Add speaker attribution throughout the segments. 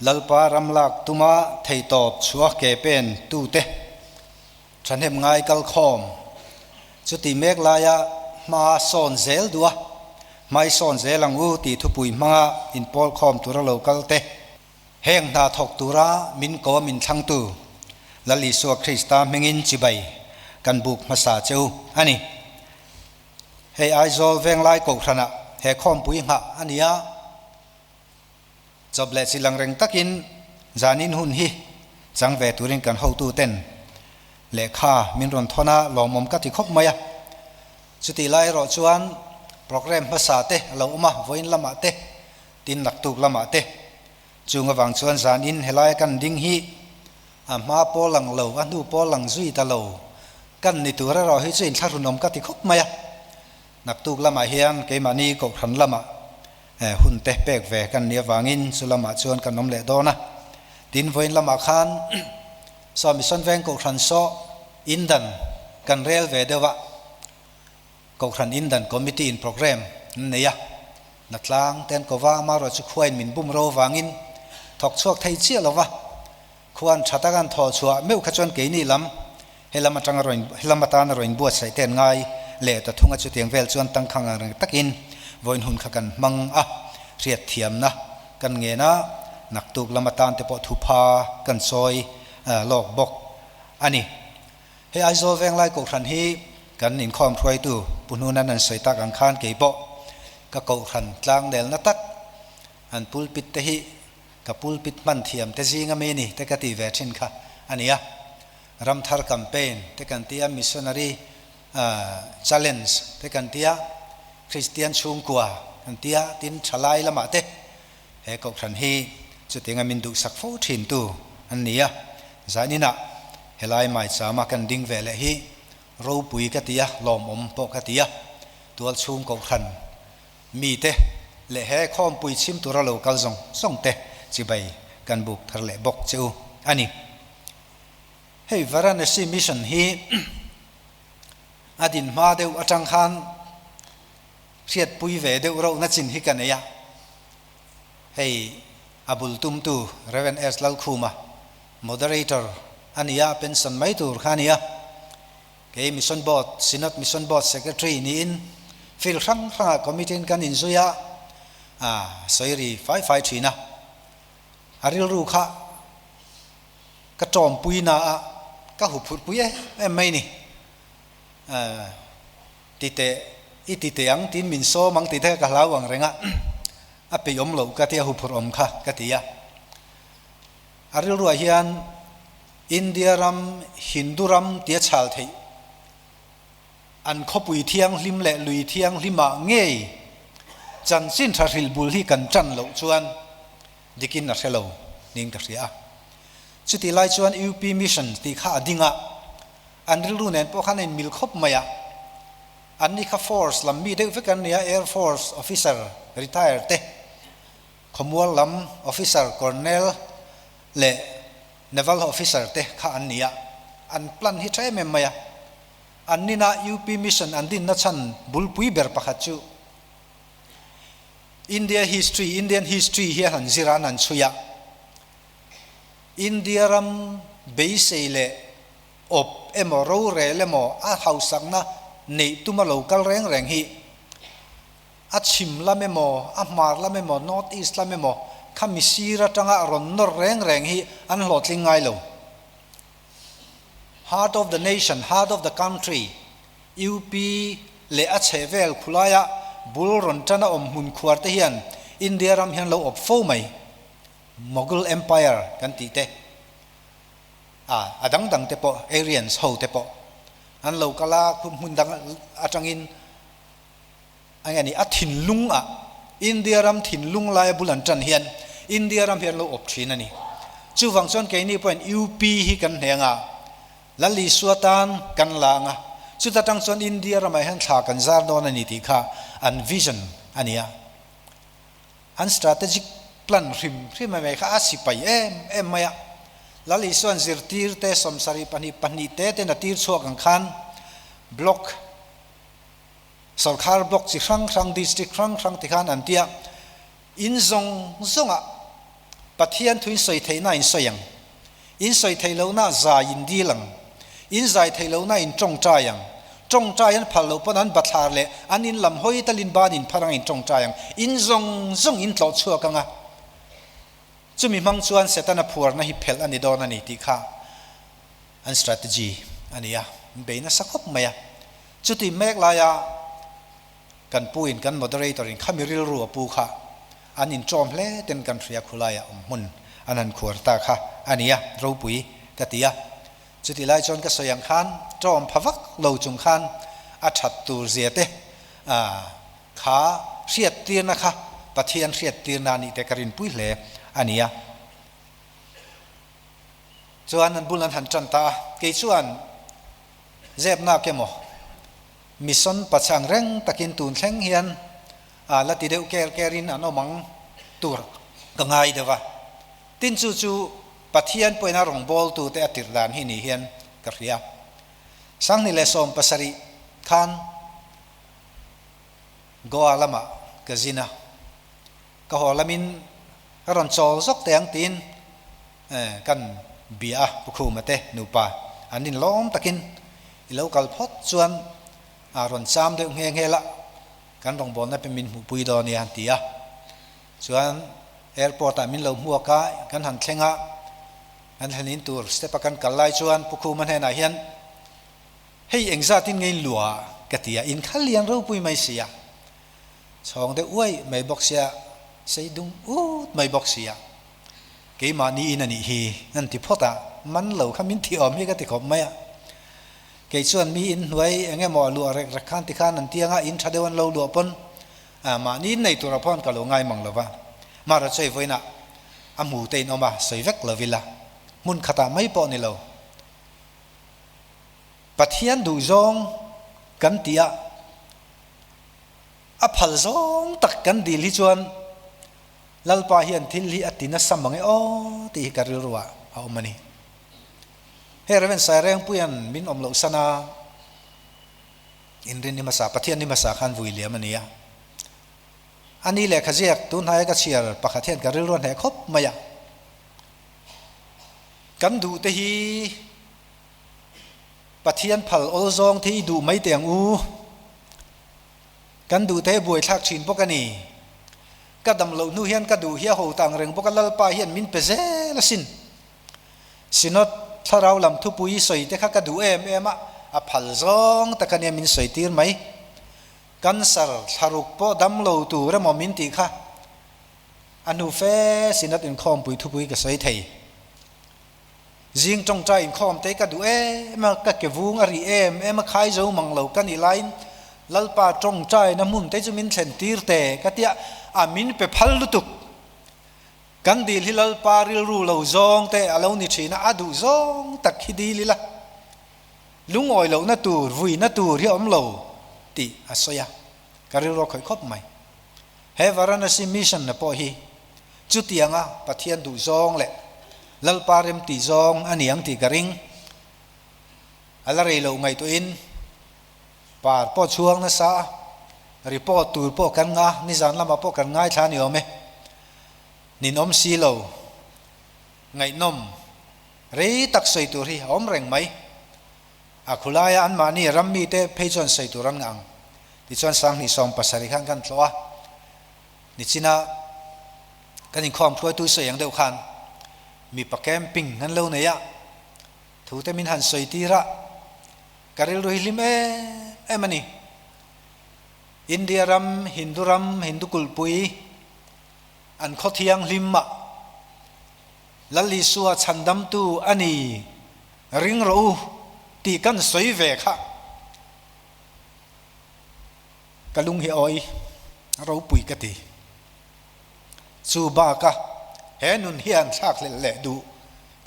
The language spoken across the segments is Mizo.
Speaker 1: Lalpa ram lak tuma theitawp chhuah ke pen tute thahnem ngai kal khawm chuti mek laia hma sawn zel duh a, hmai sawn zel ang u tih thupui hmanga inpawl khawm tura lo kal te. Heng hna thawk tura min ko a min thlangtu Lal Isua Krista hmingin chibai kan buk hmasa che u a ni. Hei Aizawl Venglai Kohhranah he khawmpui nghah a ni a, chawp leh chi lang reng takin zanin hun hi chang ve turin kan hotuten lehkha min rawn thawn a, lawmawm ka ti khawp mai a. Chutih lai erawh chuan programme hmasa te a lo awm a, vawiin lamah te, tin naktuk lamah te. Chung avang chuan zanin helaia kan ding hi a hma pawh lang lo, a hnu pawh lang zui ta lo kan ni tur erawh hi chu inthlahrunawm ka ti khawp mai a. Naktuk lamah hian keimahni Kohhran lamah hun te pek ve kan nih avangin chu lamah chuan kan awm leh dawn a. Tin, vawiin lamah khan saw Mission Veng Kohhran saw indan kan rel ve deuh a, Kohhran indan Committee in programme an nei a, Natlang te an ko va, amaherawh chu khuain min bum ro avangin thawk chhuak thei chiah lo va, khuan tha taka an thawh chhuah meuh kha chuan keini lam helam atanga rawn helam atana rawn inbuatsaih te an ngai leh ta thung a, chutiang vel chuan tangkhang ang reng takin vawiin hun kha kan hmang a, hriatthiamna kan ngen a, naktuk lam atan te pawh thupha kan sawi lawk bawk a ni. Hei Aizawl Venglai Kohhran hi kan inkhawm hruaitu Pu Hnunan an sawi tak ang khan kei pawh ka Kohhran tlangnelna tak an pulpit te hi ka pulpit hman thiam te zinga mi ni te ka ti ve thin kha a ni a. Ramthar campaign te kan ti a, missionary challenge te kan ti a, Kristian chhungkua kan ti a, tin thalai lamah te He Kohhran hi chutianga min duhsak fo thintu an ni a, zaninah helai maichama kan ding ve leh hi ropui ka ti a, lawmawm pawh ka ti a, tualchhung Kohhran mite leh he khawmpui chhim tura lo kal zawng zawng te chibai kan buk thar leh bawk che u a ni. Hei Varanasi Mission hi a din hma deuh atang khan Hriatpui ve deuh rauhna chin hi ka nei a, hei a bul tumtu Rev. S. Lalkhuma, Moderator a ni a, pension mai tur kha a ni a. Kei Mission Board, Synod Mission Board Secretary niin field hrang hrangah committee in kan inzui a, a sawi ri fai fai thin a. A rilru kha ka tawmpui na a, ka huphurhpui em em mai ni. Ti teh, i ti teh ang tiin min sawm ang tih te kha ka hlau ang reng a, a peih awm loh ka ti a, huphurh awm kha ka ti a. A rilruah hian India ram, Hindu ram tia chhal theih an khawpui thianghlim leh lui thianghlimah ngei chanchin tha hrilh bul hi kan tan loh chuan dikin a hre lo niin ka hria a. Chutih lai chuan UP Mission tih kha a ding a, An rilru nen pawh khan a inmil khawp mai a, an ni kha force lam mi deuh vek an ni a, Air Force officer retire te, khawmual lam officer colonel leh naval officer te kha an ni a, an plan hi tha em em mai a. An nina UP Mission an dinna chhan bulpui ber pakhat chu India history, Indian history, hi a han zir a, an han chhui a. India ram beisei leh awp emaw rorel emaw a hausakna neih tuma lo kal reng reng hi a chhim lam emaw a hmar lam emaw North East lam emaw kha misir atanga rawn nawr reng reng hi an hlawhtling ngai lo. Heart of the nation, heart of the country, UP leh a chhehvel khulaia bul rawn tana awm hmun khuar te hian India ram hian lo awp fo mai. Mughal Empire kan tih te, a a dang dang te pawh Aryans ho te pawh an lo kal a, khum hmun dang atangin a nge ni a thinlung ah India ram thinlung laia bul an tan hian India ram hi an lo awp thin a ni. Chuvang chuan keini pawhin UP hi kan hneng a, Lal Isua tan kan la ang a, chuta tang chuan India ramah hian thla kan zar dawn a ni tih kha an vision a ni a. An strategic plan hrim hrim a mai kha a sipai em em mai a. Lal Isuan zirtir te 72 pahnih te ten a tir chhuak ang khan block, sorkar block chi hrang hrang, district hrang hrang ti khan an tia in zawng zawngah. Pathian thu in sawi theihna in sawi ang. In sawi theih lohna zai in dil ang. In zai theih lohna in tawngtai ang. Tawngtai an phal loh pawn an bathlar leh an in lam hawi talin ban in phar ang in tawngtai ang. In zawng zawng in tlawh chhuak ang a. Chumi hmang chuan Setana phuarna hi phelh a ni dawn a ni tih kha an strategy a ni a. An bei nasa khawp mai a. Chuti mek laia kan pu in kan moderator in khami rilru a pu kha an inṭawm hle ten kan hria khulaiah awm hmun an han khuar ta kha a ni a, ropui ka ti a. Chutih lai chuan ka sawi ang khan ṭawm pha vak lo chung khan a ṭhat tur zia te kha hriat tirna kha Pathian hriat tirna a nih te ka rinpui hle a ni a. Chuan an bul an han ṭan ta a, kei chuan zepnak emaw Mission pachang reng takin tun thleng hian a la ti deuh ker kerin an awm ang tur ka ngai deuh a. Tin chu chu Pathian pawhin a rawngbawltu te a tirh dan hi ni hian ka hria. 2017 khan Goa lamah ka zin a, ka haw lamin ka rawn chawl zawk teh ang tiin Kan bia a, Pu Khuma te nupa an inlawm takin i lo kal phawt chuan a rawn cham deuh nghe nghe la, kan rawngbawlna pe min hmuhpui dawn nia an ti a. Chuan airport ah min lo hmuak a, kan han thleng a, kan thlen in tur step a kan kal lai chuan Pu Khuma hnenah hian hei engzat in nge in luah ka ti a, in kha lian ropui mai si a, chhawng deuh uai mai bawk sia, sei dung ut mai bawk si a. Keimahni in a nih hi an ti phawt a, man lo kha min thiawm hi ka ti khawp mai a. Kei chuan mi in hnuai eng emaw a luah rek rek khan tikhan an tiang a, in tha deuh an lo luah pawn mahni in nei tura pawh an ka lo ngai mang lo va. Mara chu hei vawiinah a hmu te in awm a, sawi vek lo ila, hmun khatah mai pawh ni lo. Pathian duhzawng kan tih a, a phal zawng tak kan dil hi chuan Lalpa hian thil hi a ti nasa mang e aw tih hi ka rilru ah a awm a ni. Hei Rev. Sairengpuia'n min awm loh san a, Inrin ni hmasa, Pathian ni hmasa khan vui liam a ni a. A ni lehkha ziak tunhnaia ka chhiar pakhat hian ka rilru a hneh khawp mai a. Kan duh te hi Pathian phal awl zawng te hi duh mai teh ang u. Kan duh te buaithlak thin bawk a ni. Ka dam loh hnu hian ka duh hi a ho tang reng bawk a, Lalpa hian min pe zel asin. Synod thlarau lam thupui sawi te kha ka duh em em a, a phal zawng tak ania min sawi tir mai. Cancer thlaruk pawh dam lo tur emaw min tih kha a hnu fe Synod inkhawmpui thupui ka sawi thei. Zing tawngtai inkhawm te ka duh em a, ka ke vung a rih em em a, khai zo mang lo ka nih laiin Lalpa tawngtaina hmun te chu min thlen tir te ka tia, a min pe phal lutuk. Kan dil hi Lalpa rilru lo zawng te a lo ni thin a, a duh zawng tak hi dil ila, lungawi lohna tur, vuina tur hi a awm lo tih a sawi a, ka rilru a khawih khawp mai. He Varanasi Mission na pawh hi Chutianga Pathian duh zawng leh Lalpa remti zawng a ni ang tih ka ring. A la rei loh ngaihtuahin par pawh chhuang nasa a, report tur pawh kan nga, nizan lamah pawh kan ngaithla a ni awm e. Ninawm si lo, ngaihnawm rei tak sawi tur hi a awm reng mai. A khulaia anmahni ram mite phei chuan sawi tur an ngah ang. Tichuan 2017 khan kan tlawh a. Nichina kan inkhawm hruaitu sawi ang deuh khan mipa camping an lo nei a, thu te min han sawi tir a, ka rilru hi hlim em em a ni. India ram, Hindu ram, Hindu kulhpui an khaw thianghlim a, Lal Isua chhandamtu a ni ring rawh u tih kan sawi ve kha. Ka lung hi awi ropui ka ti. Chu baka he nun hian thlakhlelh leh duh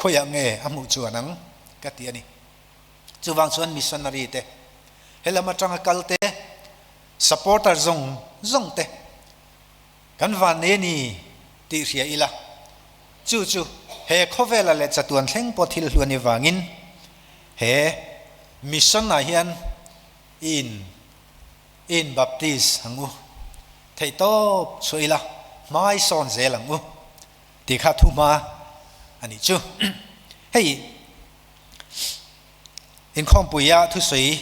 Speaker 1: khawiah nge a hmuh chuan ang ka ti a ni. Chuvang chuan missionary te, helam atanga kal te, supporter zawng zawng te kan vannei a ni tih hria ila, chu chu he khawvela leh chatuan thleng pawh thil hlu a ni vangin he mission ah hian In in baptist ang u. Theihtawp chhuah ila, hmai sawn zel ang u. Tih kha thu hma a nih chu. Hei inkhawmpuia thusawi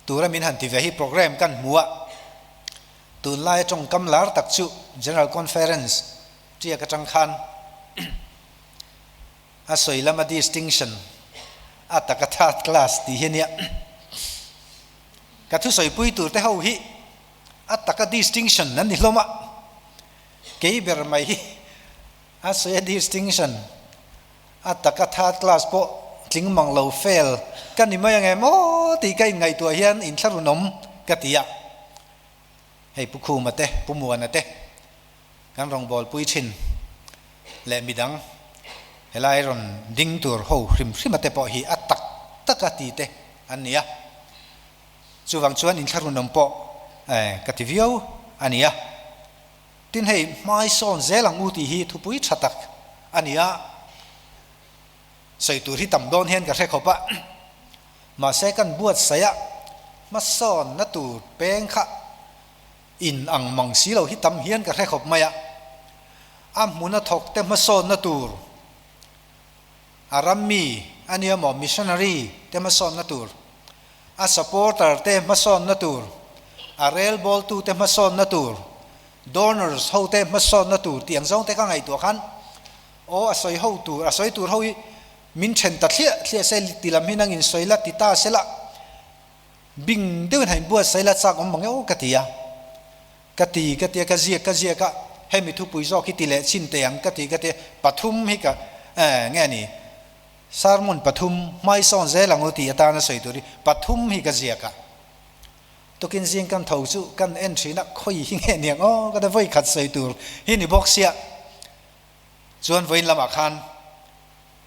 Speaker 1: tura min han ti ve hi program kan hmu a, tunlaia tawngkam lar tak chu General Conference tiak atang khan a sawi lama distinction a taka third class tih hi a nia. Ka thusawipui tur te ho hi a taka distinction an ni hlawm a, kei ber mai hi a sawi a distinction a taka third class pawh tling mang lo fail ka ni mai ang em aw tih ka inngaihtuah hian inthlahrunawm ka ti a, hei Pu Khuma te, Pu Muana te kan rawngbawlpui thin leh midang helai rawn ding tur ho hrim hrima te pawh hi a tak taka ti te an ni a. Chuvang chuan inthlahrunawm pawh ka ti viau a ni a. Tin hei hmai sawn zel ang u tih hi thupui tha tak a ni a. Sawi tur hi tam dawn hian ka hre khawp a. Mahse kan buatsaih a hmasawnna tur peng kha in ang mang si lo hi tam hian ka hre khawp mai a. A hmuna thawk te hmasawnna tur a ram mi a nia maw missionary te hmasawnna tur, a supporter te hmasawnna tur, a relbawltu te hmasawnna tur, donors ho te hmasawnna tur tih ang zawng te ka ngaihtuah khan aw a sawi ho tur a sawi tur ho hi min then ta thliah thliah se ti lam hi nang in sawi la ti ta se la bing deuhin han inbuatsaih la chak awm mang e aw ka ti a. Ka ti ka tia ka ziak ka ziak a, hemi thupui zawk hi ti leh chhin teh ang ka ti ka tia, pathum hi ka eh nge ni sermon pathum hmaisawn zel ang u tih atana sawi tur hi pathum hi ka ziak a, tukin zing kan tho chu kan en thin a, khawi hi nge niang aw ka ti vawi khat sawi tur hi ni bawk sia, chuan vawiin lamah khan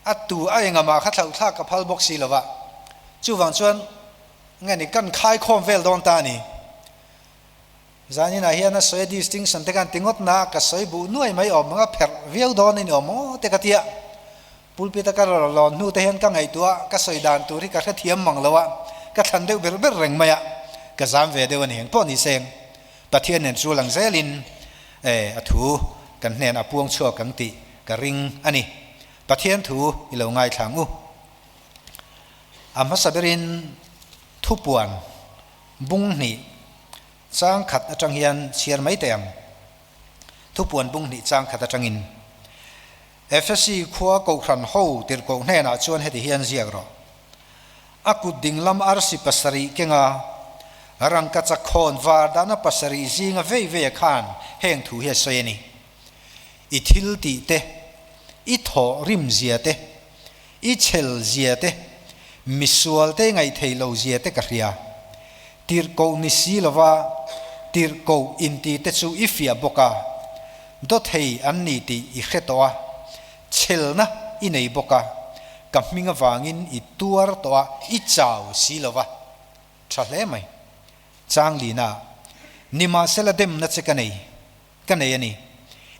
Speaker 1: a tu a engamah kha thlauhthlak ka phal bawk si lo va, chuvang chuan nge ni kan khaikhawm vel dawn ta a ni. Zaninah hian a sawi a distinction te khan ti ngawt na ka sawi buh nuai mai awm ang a pherh viau dawn a ni awm aw te ka tia. Pulpit a ka lawn hnu te hian ka ngaihtuah a, ka sawi dan tur hi ka hrethiam mang lo a, ka thlan deuh ber ber reng mai a, ka zam ve deuh a ni. Engpawh ni seng Pathian nen chu lang zelin a thu kan hnen a puang chhuak ang tih ka ring a ni. Pathian thu i lo ngaithla ang u. A hmasa berin thupuan Bung hnih chang khat atang hian chhiar mai teh ang. Thupuan bung hnih chang khat atangin Efesi khua Kohhran ho tirhkoh hnenah chuan heti hian ziak rawh, A kut dinglam arsi pasarih kenga rangkachak khawn var dahna pasarih zinga vei veia khan heng thu hi a sawi a ni, I thil tih te, i thawh rim zia te, I chhel zia te, misual te ngaihthei lo zia te ka hria. Tirhkoh ni si lova tirhkoh inti te chu i fiah bawk a, dawthei an ni tih i hre tawh a, chhelna i nei bawk a, ka hming avangin i tuar tawh a, i chau si lova. Tha hle mai. Changlina, Nimahsela demna che ka nei. Ka nei a ni.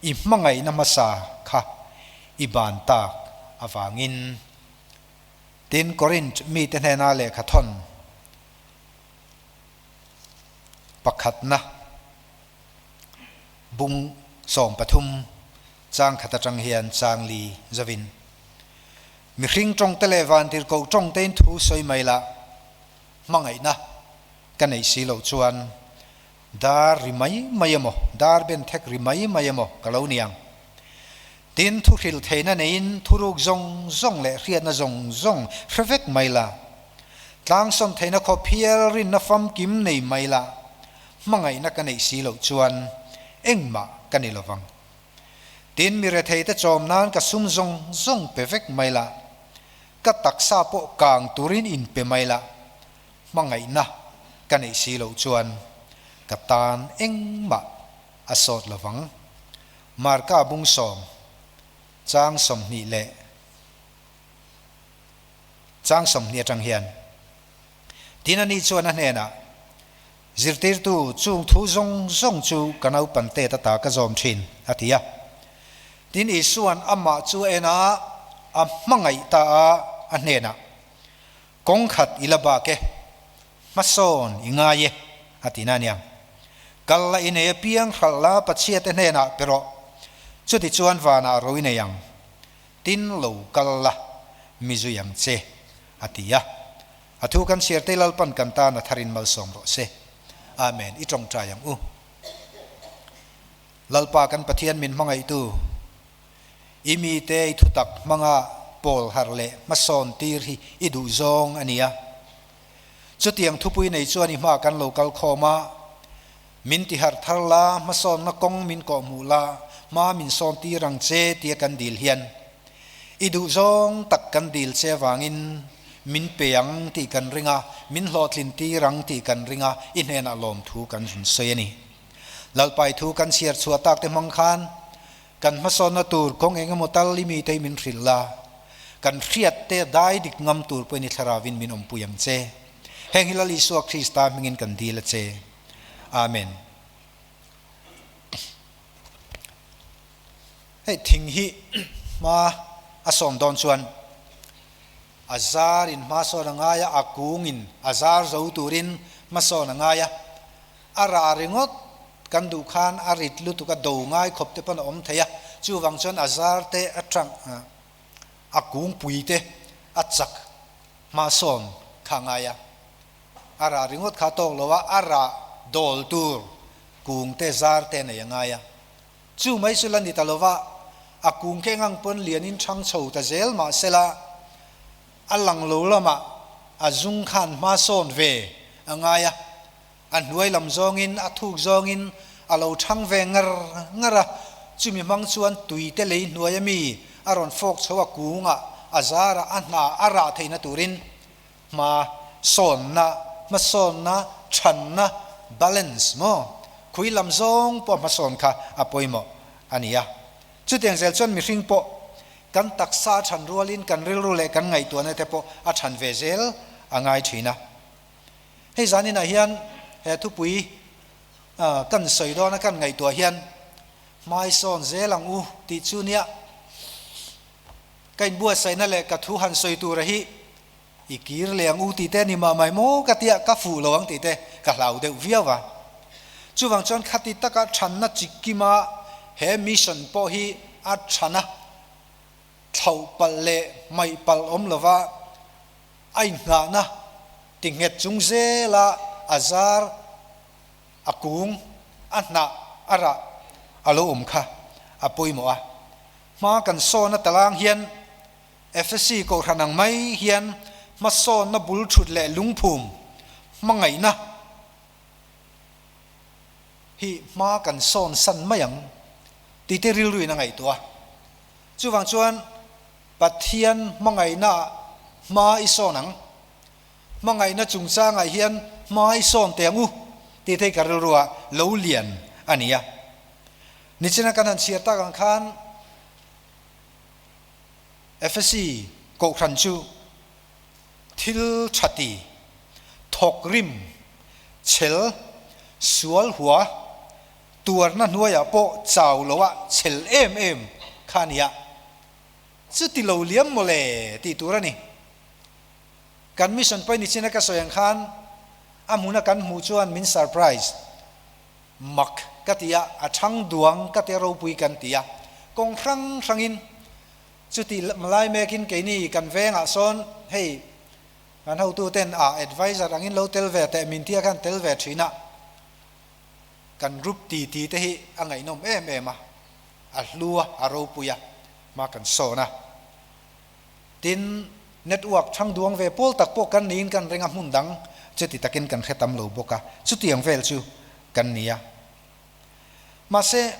Speaker 1: I hmangaihna hmasa kha i ban tak avangin. Tin, Korinth mite hnena lehkha thawn pakhatna bung 13 chang khat atang hian chang li zavin, Mihring tawngte leh vantirhkoh tawngtein thu sawi mai lah, hmangaihna ka neih si loh chuan Dar ri mai mai emaw, dar ben thek ri mai mai emaw ka lo ni ang. Tin, thu hrilh theihna neiin thuruk zawng zawng leh hriatna zawng zawng hre vek mai la. Tlangsawn theihna khawp hial rinna famkim nei mai la, hmangaihna ka neih si loh chuan engmah ka ni lovang. Tin, mi retheite chawm nan ka sum zawng zawng pe vek mai la, ka taksa pawh kang turin inpe mai la, Hmangaihna ka neih si loh chuan ka tan engmah a sawt lovang. Marka bung sawm, chang 20 leh chang 20 atang hian tin ani chuan a hnenah, Zirtirtu, chung thu zawng zawng chu ka naupan tet ata ka zawm thin, a ti a. Tin Isua'n amah chu a en a, a hmangaih ta a, a hnenah, Kawng khat i la bak e, hmasawn i ngai e, a ti na nia. Kal la i nei apiang hralh la Pathiate hnenah pe rawh. Chutichuan vanah ro i nei ang. Tin lo kal la, mi zui ang che, a ti a. A thu kan chhiar te Lalpan kan tan a tharin malsawm rawh se. Amen. I tawngtai ang u. Lalpa kan Pathian min hmangaihtu, i mite i thutak hmanga pawl harh leh hmasawn tir hi i duh zawng a nia. Chutiang thupui nei chuan i hma kan lo kal khawm a, min ti harh thar la, hmasawnna kawng min kawhhmuh la, hma min sawn tir ang che tia kan dil hian i duh zawng tak kan dil che avangin min pe ang tih kan ring a, min hlawhtlin tir ang tih kan ring a, i hnenah lawmthu kan rawn sawi a ni. Lalpai thu kan chhiar chhuah tak te hmang khan kan hmasawnna tur kawng eng emaw tal i mite hi min hrilh la, kan hriat te dai dik ngam tur pawhin i thlarauin min awmpui ang che. Heng hi Lal Isua Krista hmingin kan dil a che. Amen. Hei thing hi hma a sawm dawn chuan a zar in hma sawn a ngai a, a kung in a zar zo turin hmasawn a ngai a. A rah ringawt kan duh khan a rit lutuk a do ngai khawp te pawn a awm thei a, chuvang chuan a zar te a tang a kungpui te a chak hma sawn kha a ngai a, a rah ringawt kha a tawk lo a, a rah dawl tur kung te zar te a nei a ngai a, chu mai chu la ni ta lo va, a kung keng ang pawn lian in thang chho ta zel mahsela a lang lo lamah a zung khan hma sawn ve a ngai a. A hnuai lam zawngin, a thuk zawngin a lo thang ve ngar ngar a, chumi hmang chuan tuite lei hnuai ami a rawn fawk chho a kungah a zar a, a hna a rah theihna turin hma sawnna, hmasawnna, thanna, balance, maw? Khui lam zawng pawh hmasawn kha a pawimawh a ni a. Chutiang zel chuan mihring pawh kan taksa a than rualin kan rilru leh kan ngaihtuahna te pawh a than ve zel a ngai thin a. Hei zaninah hian he thupui kan sawi dawna kan ngaihtuah hian hmaisawn zel ang u tih chu nia ka inbuatsaihna leh ka thu han sawi tura hi i kir leh ang u tih te a ni mah mai maw ka tia ka fuh lo ang tih te ka hlau deuh viau a. Chuvang chuan khati taka thanna chikkima he mission pawh hi a thana thlauh palh leh hmaih palh awm lova A inhnahna ti nghet chung zela a zar, a kung, a hnah, a rah a lo awm kha a pawimawh a. Hma kan sawn a talang hian Efesi kohhran ang mai hian hmasawnna bul thut leh lungphum hmangaihna hi hma kan sawn san mai ang tite rilruin a ngaihtuah a. Chuvang chuan Pathian hmangaihna ah hma i sawn ang. Hmangaihna chungchangah hian hma i sawn teh ang u tih thei ka rilru ah lo lian a ni a. Nichina kan han chhiar tak ang khan Efesi kohhran chu thil tha ti, thawk rim, chhel, sual hua, tuarna hnuaiah pawh chau loa chhel em em kha a ni a. Chuti lo liam maw le tih tur a ni. Kan mission pawhin nichina ka sawi ang khan a hmuna kan hmuh chuan min surprise mak ka ti a, a thang duang ka ti a, ropui kan ti a. Kawng hrang hrangin chuti lai mekin keini kan vengah sawn hei kan hotuten a adviser angin lo tel ve teh min tia khan tel ve thin a, kan group titi te hi a ngaihnawm em em a. A hlu a, a ropui a, hma kan sawn a. Tin, network thang duang ve pawl tak pawh kan niin kan ring a, hmun dang chuti takin kan hre tam lo bawk a, chutiang vel chu kan ni a. Mahse,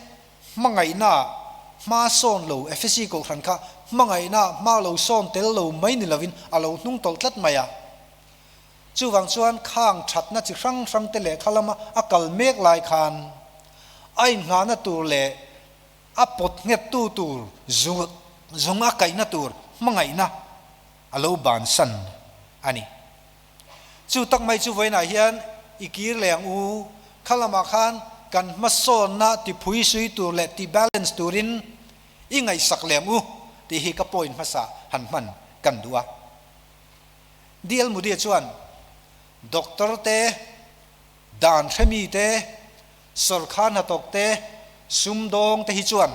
Speaker 1: hmangaihna hma sawn lo, Efesi kohhran kha hmangaihna hma lo sawn tel lo mai ni lovin a lo hnung tawlh tlat mai a. Chuvang chuan khang thatna chi hrang hrang te lehkha lama a kal mek lai khan a inngahna tur leh a pawt nghettu tur zung a kaihna tur hmangaihna a lo bansan a ni. Chu tak mai chu vawiinah hian i kir leh ang u, kha lamah khan kan hmasawnna ti phuisui tur leh ti balance turin i ngaihsak leh ang u tih hi ka point hmasa han hman kan duh a. DL Moody chuan doctor te, dan hremi te, sawrkhar hnathawk te, sumdawng te hi chuan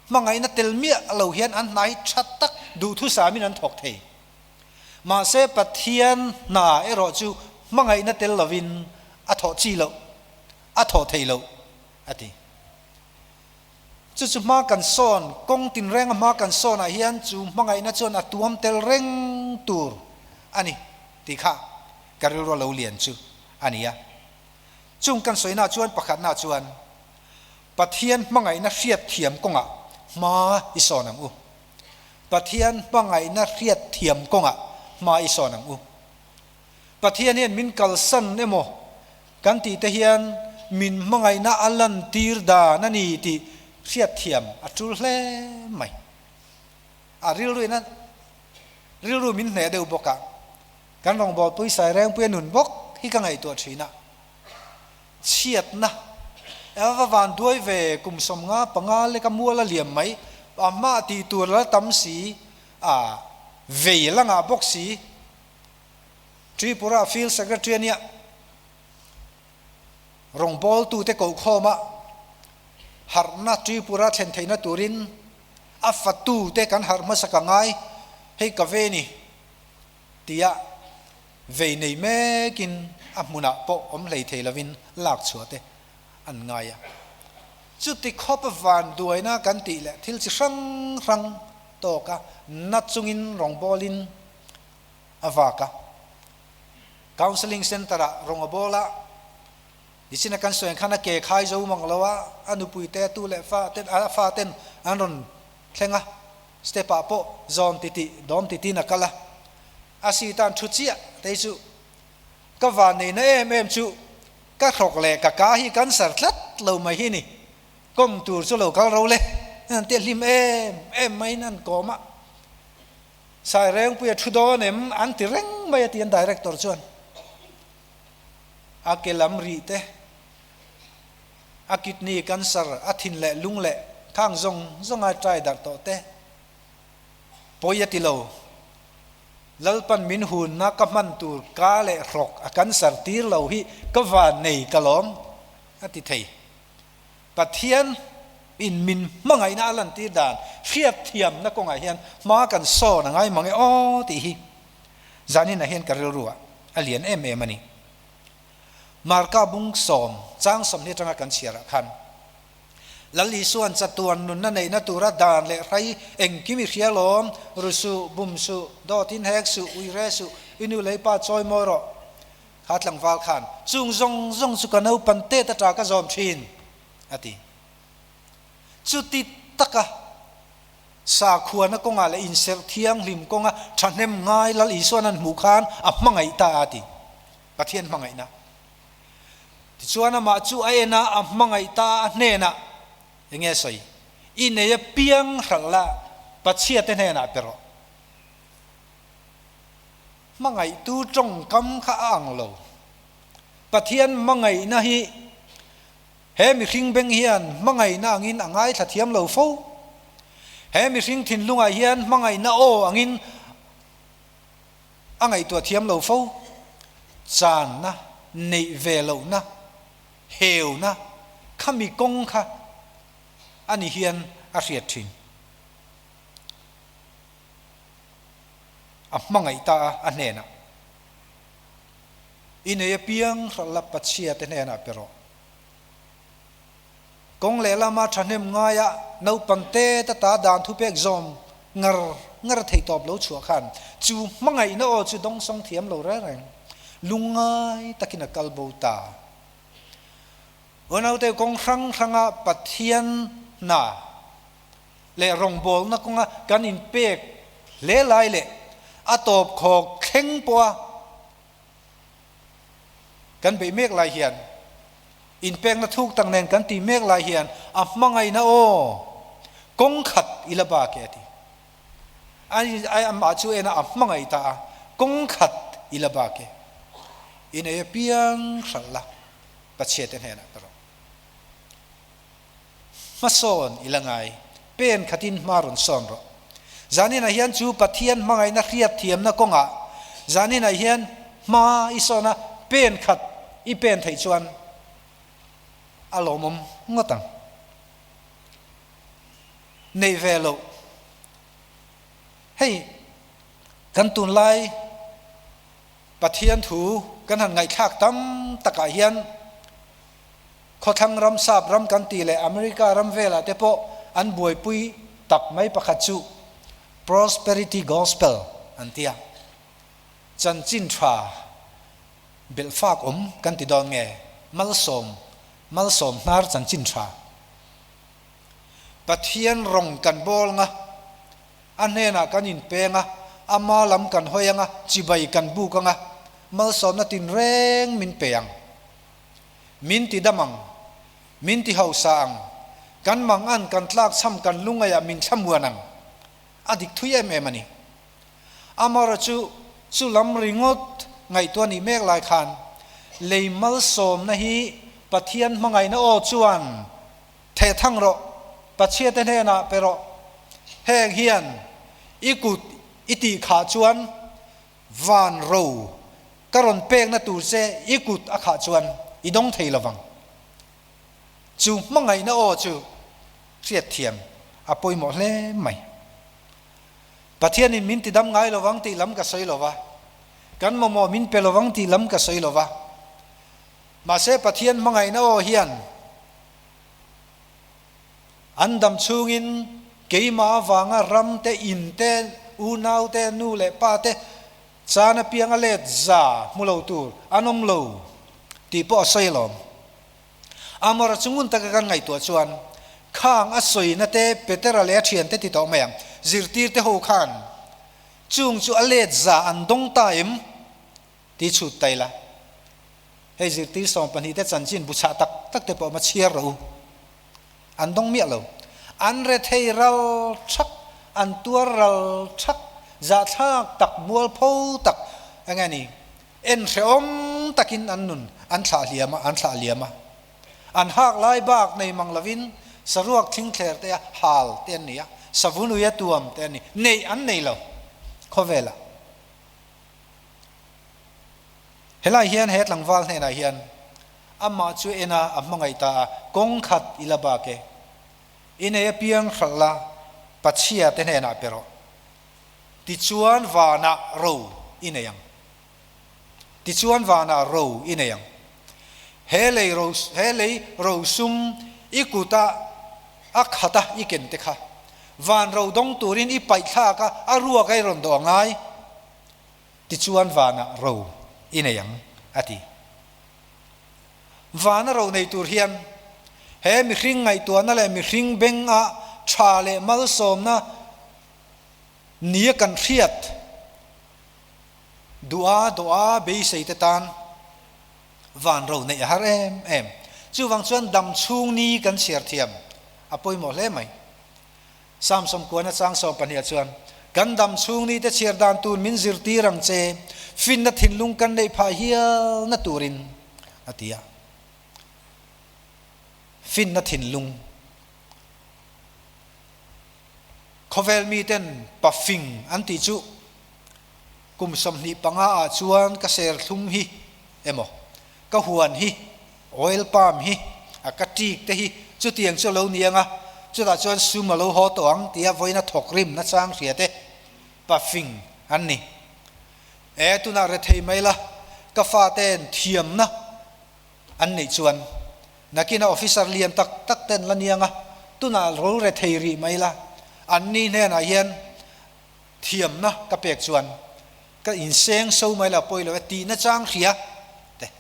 Speaker 1: Hmangaihna tel miah lo hian an hna hi tha tak duhthusamin an thawk thei. Mahse Pathian hna erawh chu hmangaihna tel lovin a thawh chi loh, a thawh thei loh, a ti. Chu chu hma kan sawn, kawng tinrenga hma kan sawnah hian chu hmangaihna chuan a tuam tel reng tur a ni tih kha ka rilru a lo lian chu a ni a. Chung kan sawina chuan pakhatna chuan Pathian hmangaihna hriatthiam kawngah hma i sawn ang u. Pathian hmangaihna hriatthiam kawngah hma i sawn ang u. Pathian hian min kalsan emaw kan tih te hian min hmangaihna a lantir dan a ni tih hriatthiam a tul hle mai. A rilruin a rilru min hneh deuh bawk a, kan rawngbawlpui Sairengpuia nun bawk hi ka ngaihtuah thin a. Chhiatna ava van duai ve kum 55 leka mual a liam mai, a hma tih tur la tam si, a vei la ngah bawk si. Tripura Field Secretary a nia, rawngbawltute kohkhawma harhna Tripura thlen theihna turin a fatute kan harh hmasa ka ngai, hei ka ve ni tia vei nei mekin a hmunah pawh awm hlei thei lovin lak chhuah te an ngai a. Chuti khawp vanduaina kan tih leh thil chi hrang hrang tawka na chungin rawngbawlin a vak a. Counselling Centre ah rawng a bawl a, nichina kan sawi ang khan a ke khai zo mang lo a, a nupui te a tu leh fa ten a fa ten an rawn thleng a, step ah pawh zawn titih dawm titin a kal a, a seat a an thu chiah te chu ka van neihna em em chu ka hrawk leh ka ka hi cancer tlat lo mai hi ni, kawm tur chu lo kal ro le, an ti a hlim em em maiin an kawm a. Sairengpuia thu dawn em an ti reng mai a ti an director chuan a ke lam rih te, a kidney cancer, a thin leh lung leh khang zawng zawng a try darh tawh te pawi a ti lo. Lalpan min hunna ka hman tur ka leh hrawk a cancer tir lo hi ka van nei ka lawm a ti thei. Pathian in min hmangaihna a lantir dan hriatthiamna kawngah hian hma kan sawn a ngai mang e aw tih hi zaninah hian ka rilru ah a lian em em a ni. Marka bung sawm chang 20 atanga kan chhiar ah khan Lal Isua'n chatuan nunna neihna tura dan leh hrai engkim i hria lawm, ru suh, bum suh, dawt in hek suh, ui re suh, i nu lei pa chawi mawi rawh. Kha tlangval khan, Chung zawng zawng chu ka naupan tet ata ka zawm thin, a ti. Chuti taka sakhuana kawngah leh inserh thianghlim kawnga thahnem ngai Lal Isua'n an hmuh khan a hmangaih ta a ti. Pathian hmangaihna. Tichuan amah chu a en a, a hmangaih ta a, a hnenah, Enge sawi? I nei apiang hralh la, Pathiate hnenah pe rawh. Hmangaihtu tawngkam kha a ang lo. Pathian hmangaihna hi he mihring beng hian hmangaihna angin a ngaithla thiam lo fo. He mihring thinlungah hian hmangaihna aw angin a ngaihtuah thiam lo fo. Channa, neih ve lohna, heuna khami kawng kha a ni hian a hriat thin. A hmangaih ta a, a hnenah, I nei apiang hralh la Pachhia te hnenah pe rawh. Kawng lehlama thahnem ngaia naupang te ta ta dan thupek zawm ngar ngar thei tawp lo chhuah khan chu hmangaihna aw chu dawngsawng thiam lo reng reng lungngai takin a kal bo ta. Unaute kawng hrang hranga Pathian hna leh rawngbawlna kawnga kan inpek hle lai leh a tawp khawk thleng pawha kan beih mek lai hian inpekna thuk tak nen kan tih mek lai hian a hmangaihna aw kawng khat i la bak e a ti. Amah chu ena a hmangaih ta a, kawng khat i la bak e. I nei apiang hralh la, Pathiate hnenah ka rawh. Hmasawn i la ngai, pen khatin hma rawn sawn rawh. Zaninah hian chu Pathian hmangaihna hriatthiamna kawngah zaninah hian hma i sawn a, pen khat i pen theih chuan a lawmawm ngawt ang. Neih ve loh. Hei kan tunlai Pathian thu kan han ngaihthlak tam takah hian khawthlang ram, sap ram kan tih leh America ram velah te pawh an buaipui tak mai pakhat chu Prosperity Gospel an ti a. Chanchin tha belh fak awm kan ti dawn nge? Malsawm, malsawm hnar chanchin tha. Pathian rawng kan bawl nga, a hnenah kan inpeng a, ama lam kan hawi anga, chibai kan buk anga, malsawmna tinreng min pe ang. Min ti dam ang, min ti hausa ang, kan mangan, kan tlakchham, kan lungaiah min thlamuan ang. A dik thui em em a ni. Amara chu chu lam ringawt ngaihtuah nih mek lai khan lei malsawmna hi Pathian hmangaihna aw chuan theh thang rawh, Pathiate hnenah pe rawh. Heng hian i kut i tih khah chuan van ro ka rawn pekna tur che i kut a khah chuan i dawng thei lovang. Chu hmangaihna aw chu hriatthiam a pawimawh hle mai. Pathianin min ti dam ngai lovang tih lam ka sawi lova, kan mamawh min pe lovang tih lam ka sawi lova. Mahse Pathian hmangaihna aw hian an dam chhungin keimah avanga ram te, in te, unau te, nu leh pa te chan apianga let za hmu lo tur an awm lo tih pawh a sawi alawm. Amora chu ngun taka kan ngaihtuah chuan khang a sawina te Petera leh a thiante ti tawh mai ang, zirtirte ho khan chung chu a let za an dawng ta em ti chhut ta ila. Hei zirtir 12 te chanchin bu chhah tak tak te pawh ma chhiar rawh u. An dawng miah lo. An rethei ral thak, an tuar ral thak, zahthlak tak, mualpho tak eng nge ni? En hrehawm takin an nun an thlah hliam a, an thlah liam a. An hak lai bak nei mang lovin saruak thingthler te a hal te an ni a, savunui a tuam te an ni. Neih an nei lo khawvelah. Helai hian he tlangval hnenah hian amah chu en a, a hmangaih ta a, kawng khat i la bak e. I nei apiang hralh la, Pachhia te hnenah pe rawh. Tichuan vanah ro i nei ang. Tichuan vanah ro i nei ang. He lei ro, he lei rosum i kuta a khata i ken te kha van ro dawng turin i paih thlak a, a ruak a i rawn dawh a ngai. Tichuan vanah ro i nei ang, a ti. Vana ro nei tur hian he mihring ngaihtuahna leh mihring benga tha leh malsawmna Nia kan hriat duha dawha beisei te tan van ro neih a har em em. Chuvang chuan dam chhung ni kan chhiar thiam a pawimawh hle mai. Samsung kuana chang 12 ah chuan kan dam chhung ni te chhiar dan tur min zirtir ang che, finna thinlung kan neih phah hial na turin a ti a. Finna thinlung. Khawvel miten pafing an tih chu kum 25 ah chuan ka serthlum hi emaw, ka huan hi, oil palm hi, a ka ṭik te hi chutiang chu a lo ni ang a, chutah chuan sum a lo haw tawh ang tia vawiin a thawk rim nachang hria te pafing an ni. E, tunah rethei mai la, ka fate'n thiamna an neih chuan Nakinah officer lian tak tak ten la niang a, tunah ro re thei rih mai la, anni hnenah hian thiamna ka pek chuan ka inseng so mai la pawi lo e tihna chang hria te.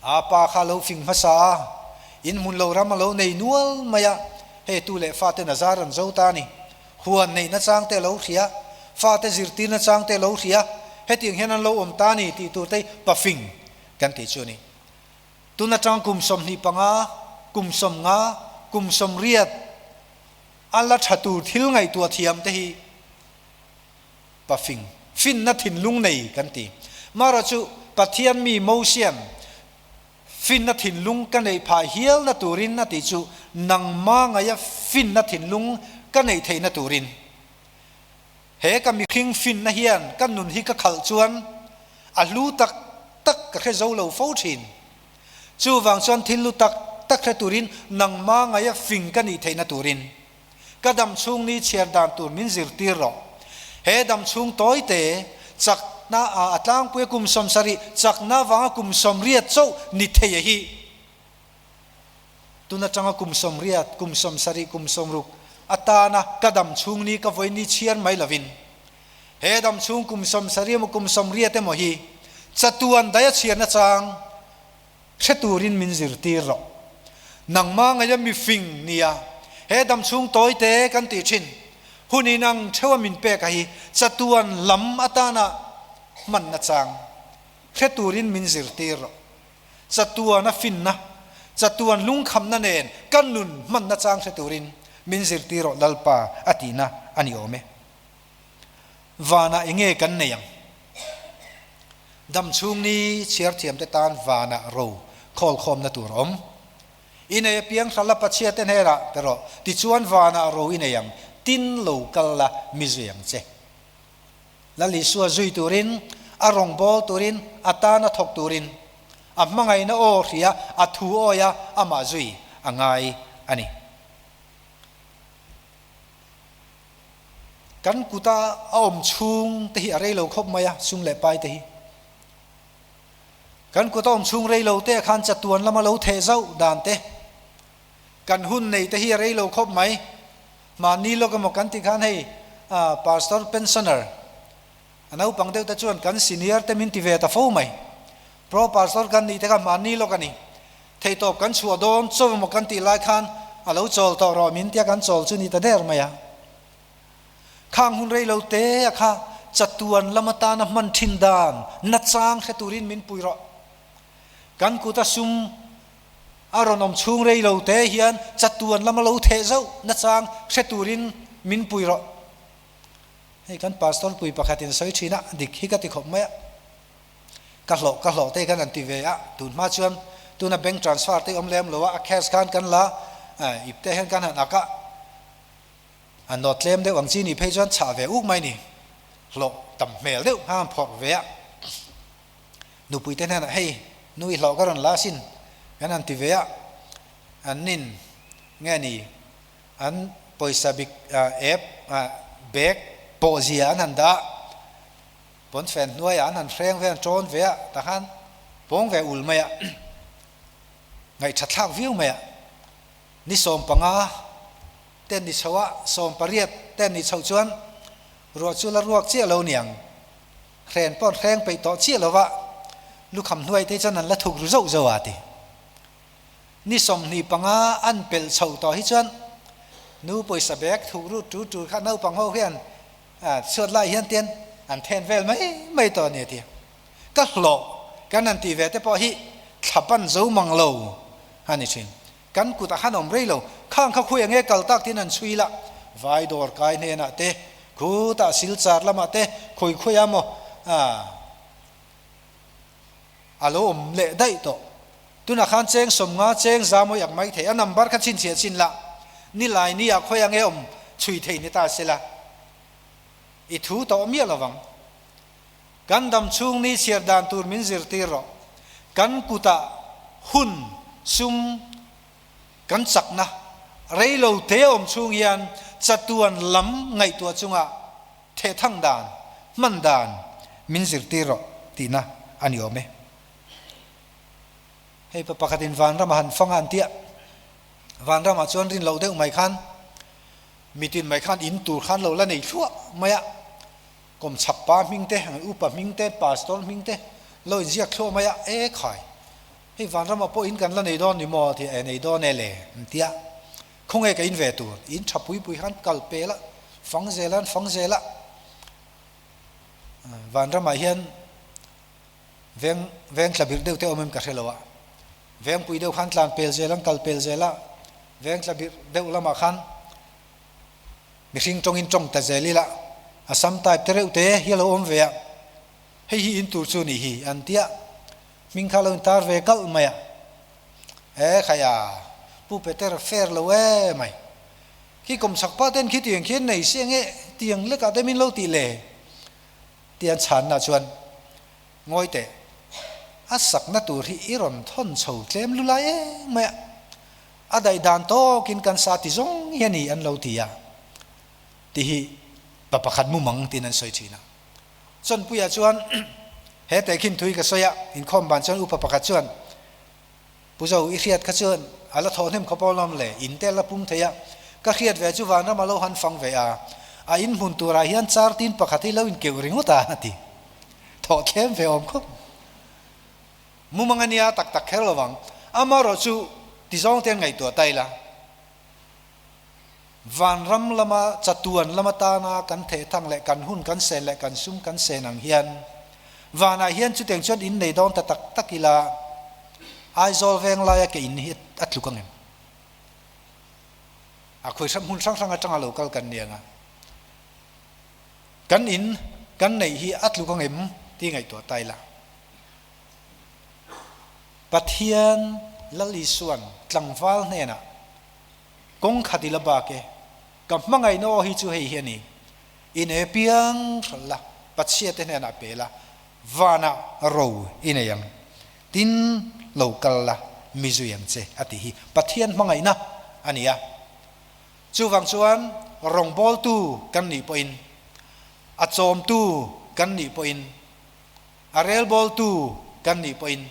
Speaker 1: A pa kha lo fing hmasa a, in hmun lo ram a lo nei nual mai a, hei tu leh fate nazar an zo ta a ni. Huan neihna chang te a lo hria, fate zirtirna chang te a lo hria, hetiang hian an lo awm ta a ni tih tur te hi pafing kan tih chu a ni. Tun atang kum 25, kum 50, kum 80 a la tha tur thil ngaihtuah thiam te hi pafing, finna thinlung nei kan ti. Mara chu Pathian mi Mosian finna thinlung ka neih phah hialna turin a tih chu nangma ngaia finna thinlung ka neih theihna turin. He ka mihring finna hian ka nun hi ka khalh chuan a hlu tak tak ka hre zo lo fo thin. Chuvang chuan thil lu tak tak hre turin nangma ngaia fing ka nih theihna turin. Ka dam chhung ni chhiar dan tur min zirtir rawh. He dam chhung tawite chakna a a tlangpui a kum 70 chakna vanga kum 80 chauh ni thei a hi. Tun atanga kum 80, kum 70, kum 60 atana ka dam chhung ni ka vawi ni chhiar mai lovin he dam chhung kum 70 emaw kum 80 emaw hi chatuan daia chhiarna chang Hre turin min zirtir rawh. Nangmah ngaia mifing nia he damchhung tawite kan tih thin hun inang theuha min pek a hi chatuan lam atana hmanna chang hre turin min zirtir rawh. Chatuan a finna, chatuan lungkhamna nen kan nun hmanna chang hre turin min zirtir rawh Lalpa a tihna a ni awm e. Vanah enge kan nei ang? Dam chhung ni chhiar thiamte tan vanah ro khawlkhawmna tur a awm. I nei apiang hral a Pachhia te hnerah pe rawh, tichuan vanah ro i nei ang, tin lo kal la mi zui ang che. Lal Isua zui turin, a rawngbâwl turin, a tana thawk turin, a hmangaihna aw hria, a thu awia amah zui a ngai a ni. Kan kuta a awm chhung te hi a rei lo khawp mai a, sum leh pai te hi. Kan kuta awm chhung rei lo te khan chatuan lama lo theh zauh dan te, kan hun nei te hi a rei lo khawp mai. Mahni lawk emaw kan tih khan hei pastor pensioner a naupang deuh te chuan kan senior te min ti ve ta fo mai. Pro pastor kan nih te kha mahni lawk a ni. Theihtawp kan chhuah dawn chaw emaw kan tih lai khan a lo chawl tawh rawh min tia kan chawl chu ni ta der mai a. Khang hun rei lo te a kha chatuan lam atana hman thin dan nachang hre turin min pui rawh. Kan kuta sum a rawn awm chhung rei lo te hian chatuan lama lo theh zauh nachang hre turin min pui rawh. Hei kan pastor pui pakhatin sawi thin a, dik hi ka ti khawp mai a. Ka hlawh ka hlawh te khan an ti ve a, tun hma chuan tuna bank transfer te awm lem lo a, a cash khan kan la ip te hian kan han ak a, a nawt tlem deuh ang chi nih phei chuan chhah ve uk mai ni, hlawh tam hmel deuh khan han phawrh ve a, nupui te hnenah hei nu i hlawh ka rawn la asin kan han ti ve a, an nin nge ni an pawisa bik ep bag pawh zia an han dah a. Pawnfen hnuaiah an han hreng ve, an ṭawn ve a, tah khan pawng ve ul mai a, ngaihṭha thlak viau mai a, ni 15 ten ni chho a, 18 ten ni chhoh chuan ruah chu la ruak chiah lo niang, hren pawh an hreng peih tawh chiah lo va, lukham hnuai te chuan an la thuk ru zauh zauh a ti. Ni 25 an pelh chhoh tawh hi chuan nu pawisa bag thuk ru ṭul ṭul kha naupang ho hian A chhuat lai hian tian an then vel mai mai tawh a ni a ti. Ka hlawh kan han tih ve te pawh hi thla pan zo mang lo a ni thin. Kan kut a han awm rei lo. Khang kha khawi ange kal tak tiin an chhui la. Vai dawr kai hnenah te, khutah silchar lamah te khawi khawi a maw a lo awm leh daih tawh. Tunah khan cheng 50 cheng za mawi ak mai thei. A number kha chhinchhiah chin la, ni lai ni ah khawi ange awm chhui thei ni ta sela. I thu tawh miah lovang. Kan dam chhung ni chhiar dan tur min zirtir rawh. Kan kutah hun, sum, kan chakna rei lo te awm chhung hian chatuan lam ngaihtuah chungah thehthang dan, hman dan min zirtir rawh tihna a ni awm e. Hei pa pakhatin vanram a han fang a an tia, vanramah chuan rin loh deuh mai khan mitin mai khan in tur khan lo la nei thluah mai a, kawmchhak pa hming te, upa hming te, pastor hming te lo inziak thluah mai a, e khai hei vanramah pawh in kan la nei dawn ni maw tih e nei dawn e le an tia, khawnge ka in ve tur, in tha pui pui khan kal pel a, fang zel a an fang zel a, vanramah hian Veng veng tla birh deuh te awm em ka hre lo a, vengpui deuh khan tlan pel zel an kal pel zel a, veng tla birh deuh lamah khan mihring tawngin tawng ta zel ila a sam type te reuh te hi a lo awm ve a, hei hi in tur chu nih hi an tia, hming kha lo intar ve kalh mai a, e khaia Pu Peter fair lo e mai, khi kawmchhak pa ten khi tiang khian nei se nge tiang lekah te min lo tih le. Ti an chhanna chuan, Ngawi teh, a sakna tur hi i rawn thawn chho tlem lu lai em mai a, a daih dan tawkin kan sa ti zawng hi a ni an lo ti a. Tih hi pa pakhat mumang tiin an sawi thin a. Chawnpuiah chuan he tehkhin thui ka sawi a, inkhawm ban chuan upa pakhat chuan, Pu Zo, i hriat kha chuan a la thawh hnem khawp awlawm le, in te la pum thei a, ka hriat ve chu vanram a lo han fang ve a, a in hmun turah hian char tin pakhat hi lo inkeuh ringawt a, a ti. Thawh thlem ve awm khawp. Mumang a nia tak tak kher lo vang, amaherawh chu ti zawng te an ngaihtuah ta ila. Vanram lama chatuan lam atana kan thehthang leh kan hun kan sen leh kan sum kan sen ang hian vanah hian chutiang chuan in nei dawn ta tak tak ila Aizawl veng laia ke in hi a tluk ang em? A khawi hram hmun hrang hrang atanga lo kal kan ni ang a, kan in kan neih hi a tluk ang em tih ngaihtuah ta ila. Pathian Lal Isuan tlangval hnenah Kawng khat i la bak e. Ka hmangaihna aw hi chu hei hi a ni. In e piang hralh la, Pathiate hnenah pe la, vanah ro i nei ang. Tin, lo kal la, mi zui ang che, a tih hi Pathian hmangaihna a ni a. Chuvang chuan rawngbawltu kan nih pawhin, a chawmtu kan nih pawhin, a relbawltu kan nih pawhin,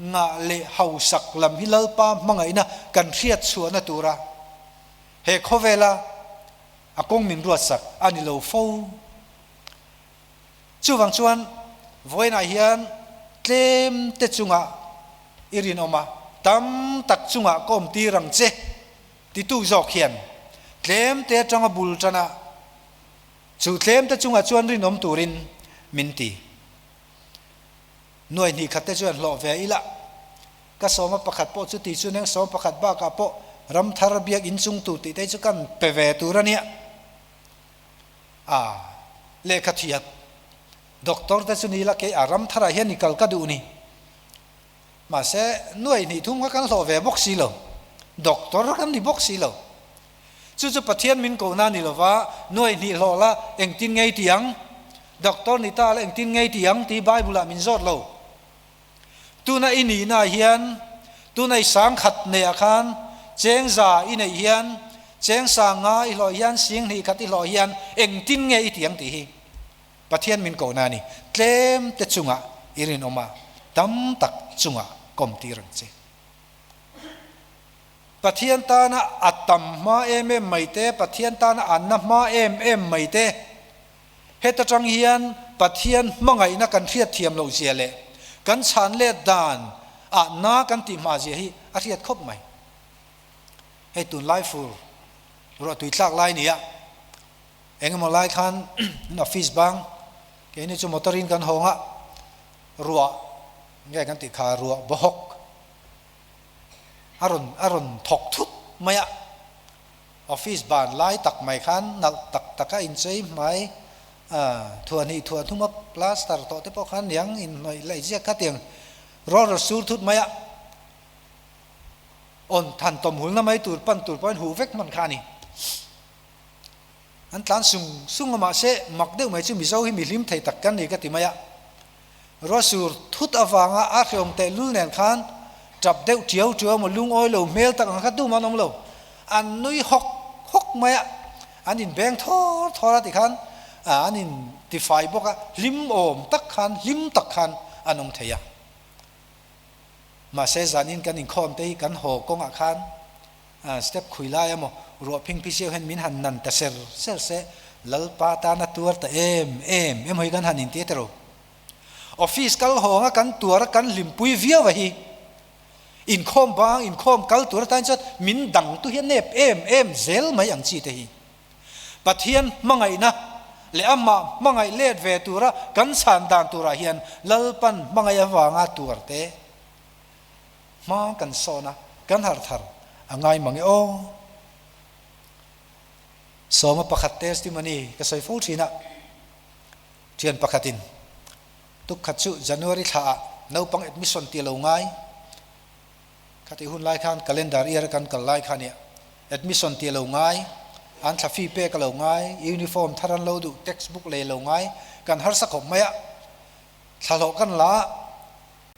Speaker 1: Ngah leh hausak lam hi Lalpa hmangaihna kan hriat chhuahna tura he khawvela a kawng min ruatsak a ni lo fo. Chuvang chuan vawiinah hian tlem te chungah i rinawm a, tam tak chungah ka awm tir ang che titu zawk hian tlem te atanga bul tana chu tlem te chungah chuan rinawm turin min ti. Nuai hnih khat te chuan hlawh ve ila, ka sawma pakhat pawh chuti chu neng sawm pakhat bakah pawh ram thar biak in chung tur tih te chu kan pe ve tur a nia. A lehkha thiat doctor te chu ni ila kei a ram tharah hian i kal ka duh ni. Mahse nuai hnih thum kha kan hlawh ve bawk si lo, doctor kan ni bawk si lo. Chu chu Pathian min kohna a ni lova, nuai hnih hlawh la engtin ngei ti ang? Doctor ni ta la engtin ngei ti ang tih Bible ah min zawt lo. Tuna i nihna ah hian, tuna i sangkhat neih ah khan, cheng za i neih hian, cheng sang nga i hlawh hian, sing hnih khat i hlawh hian engtin nge i ti ang tih hi Pathian min kohna a ni. Tlem te chungah i rinawm a, tam tak chungah kawm tir ang che. Pathian tana a tam hma em em mai te, Pathian tana a na hma em em mai te, heta tang hian Pathian hmangaihna kan hriat thiam loh zia leh kan chhan let dan ah na kan tih hma zia hi a hriat khawp mai. Hei tunlai fur ruah tui tlak lai nia, engemaw lai khan office bang keini chu motor in kan hawng a, ruah nge kan tih kha ruah bawhawk, A rawn a rawn thawk thut mai a, office ban lai tak mai khan nalh tak taka inchei hmai thuahhnih thuah hnuma plaster tawh te pawh khan niang inhnawih laih ziak kha tiang rawn rawn sur thut mai a, awn than tawm hulna mai tur pan tur pawhin huh vek hman kha a ni. An tlan sung sung a mahse mak deuh mai chu Mizo hi mi hlim thei tak kan ni ka ti mai a. Ruahsur thut avanga a hreawm tehlul nen khan tap deuh tiau tiau emaw lungawi lo hmel tak ang kha tum an awm lo. An nui hawk hawk mai a, an inbeng thawr thawr a tikhan an intifai bawk a, hlim awm tak khan hlim tak khan an awm thei a. Mahse zanin kan inkhawm te hi kan haw kawngah khan step khui lai emaw ruah phingphi siau hian min han nan ta ser ser se, Lalpa tan a tuar ta em em emaw hi kan han inti tero. Office kal hawnga kan tuar a kan hlimpui viau a hi. Inkhawm bang inkhawm kal tur atan chuan min dang tu hi a nep em em zel mai ang chi te hi. Pathian hmangaihna leh amah hmangaih let ve tura kan chhan dan turah hian Lalpan hmangaih avanga tuar te hma kan sawn a, kan harh thar a ngai mang e aw. Sawma pakhat testimony ka sawi fo thin a, thian pakhatin tukkhat chu January thla ah naupang admission ti lo ngai, khati hun lai khan calendar year a kan kal lai kha nia, admission ti lo ngai, an thla fee pek a lo ngai, uniform thar an lo duh, textbook lei lo ngai, kan harsa khawp mai a, thlahlawh kan la a,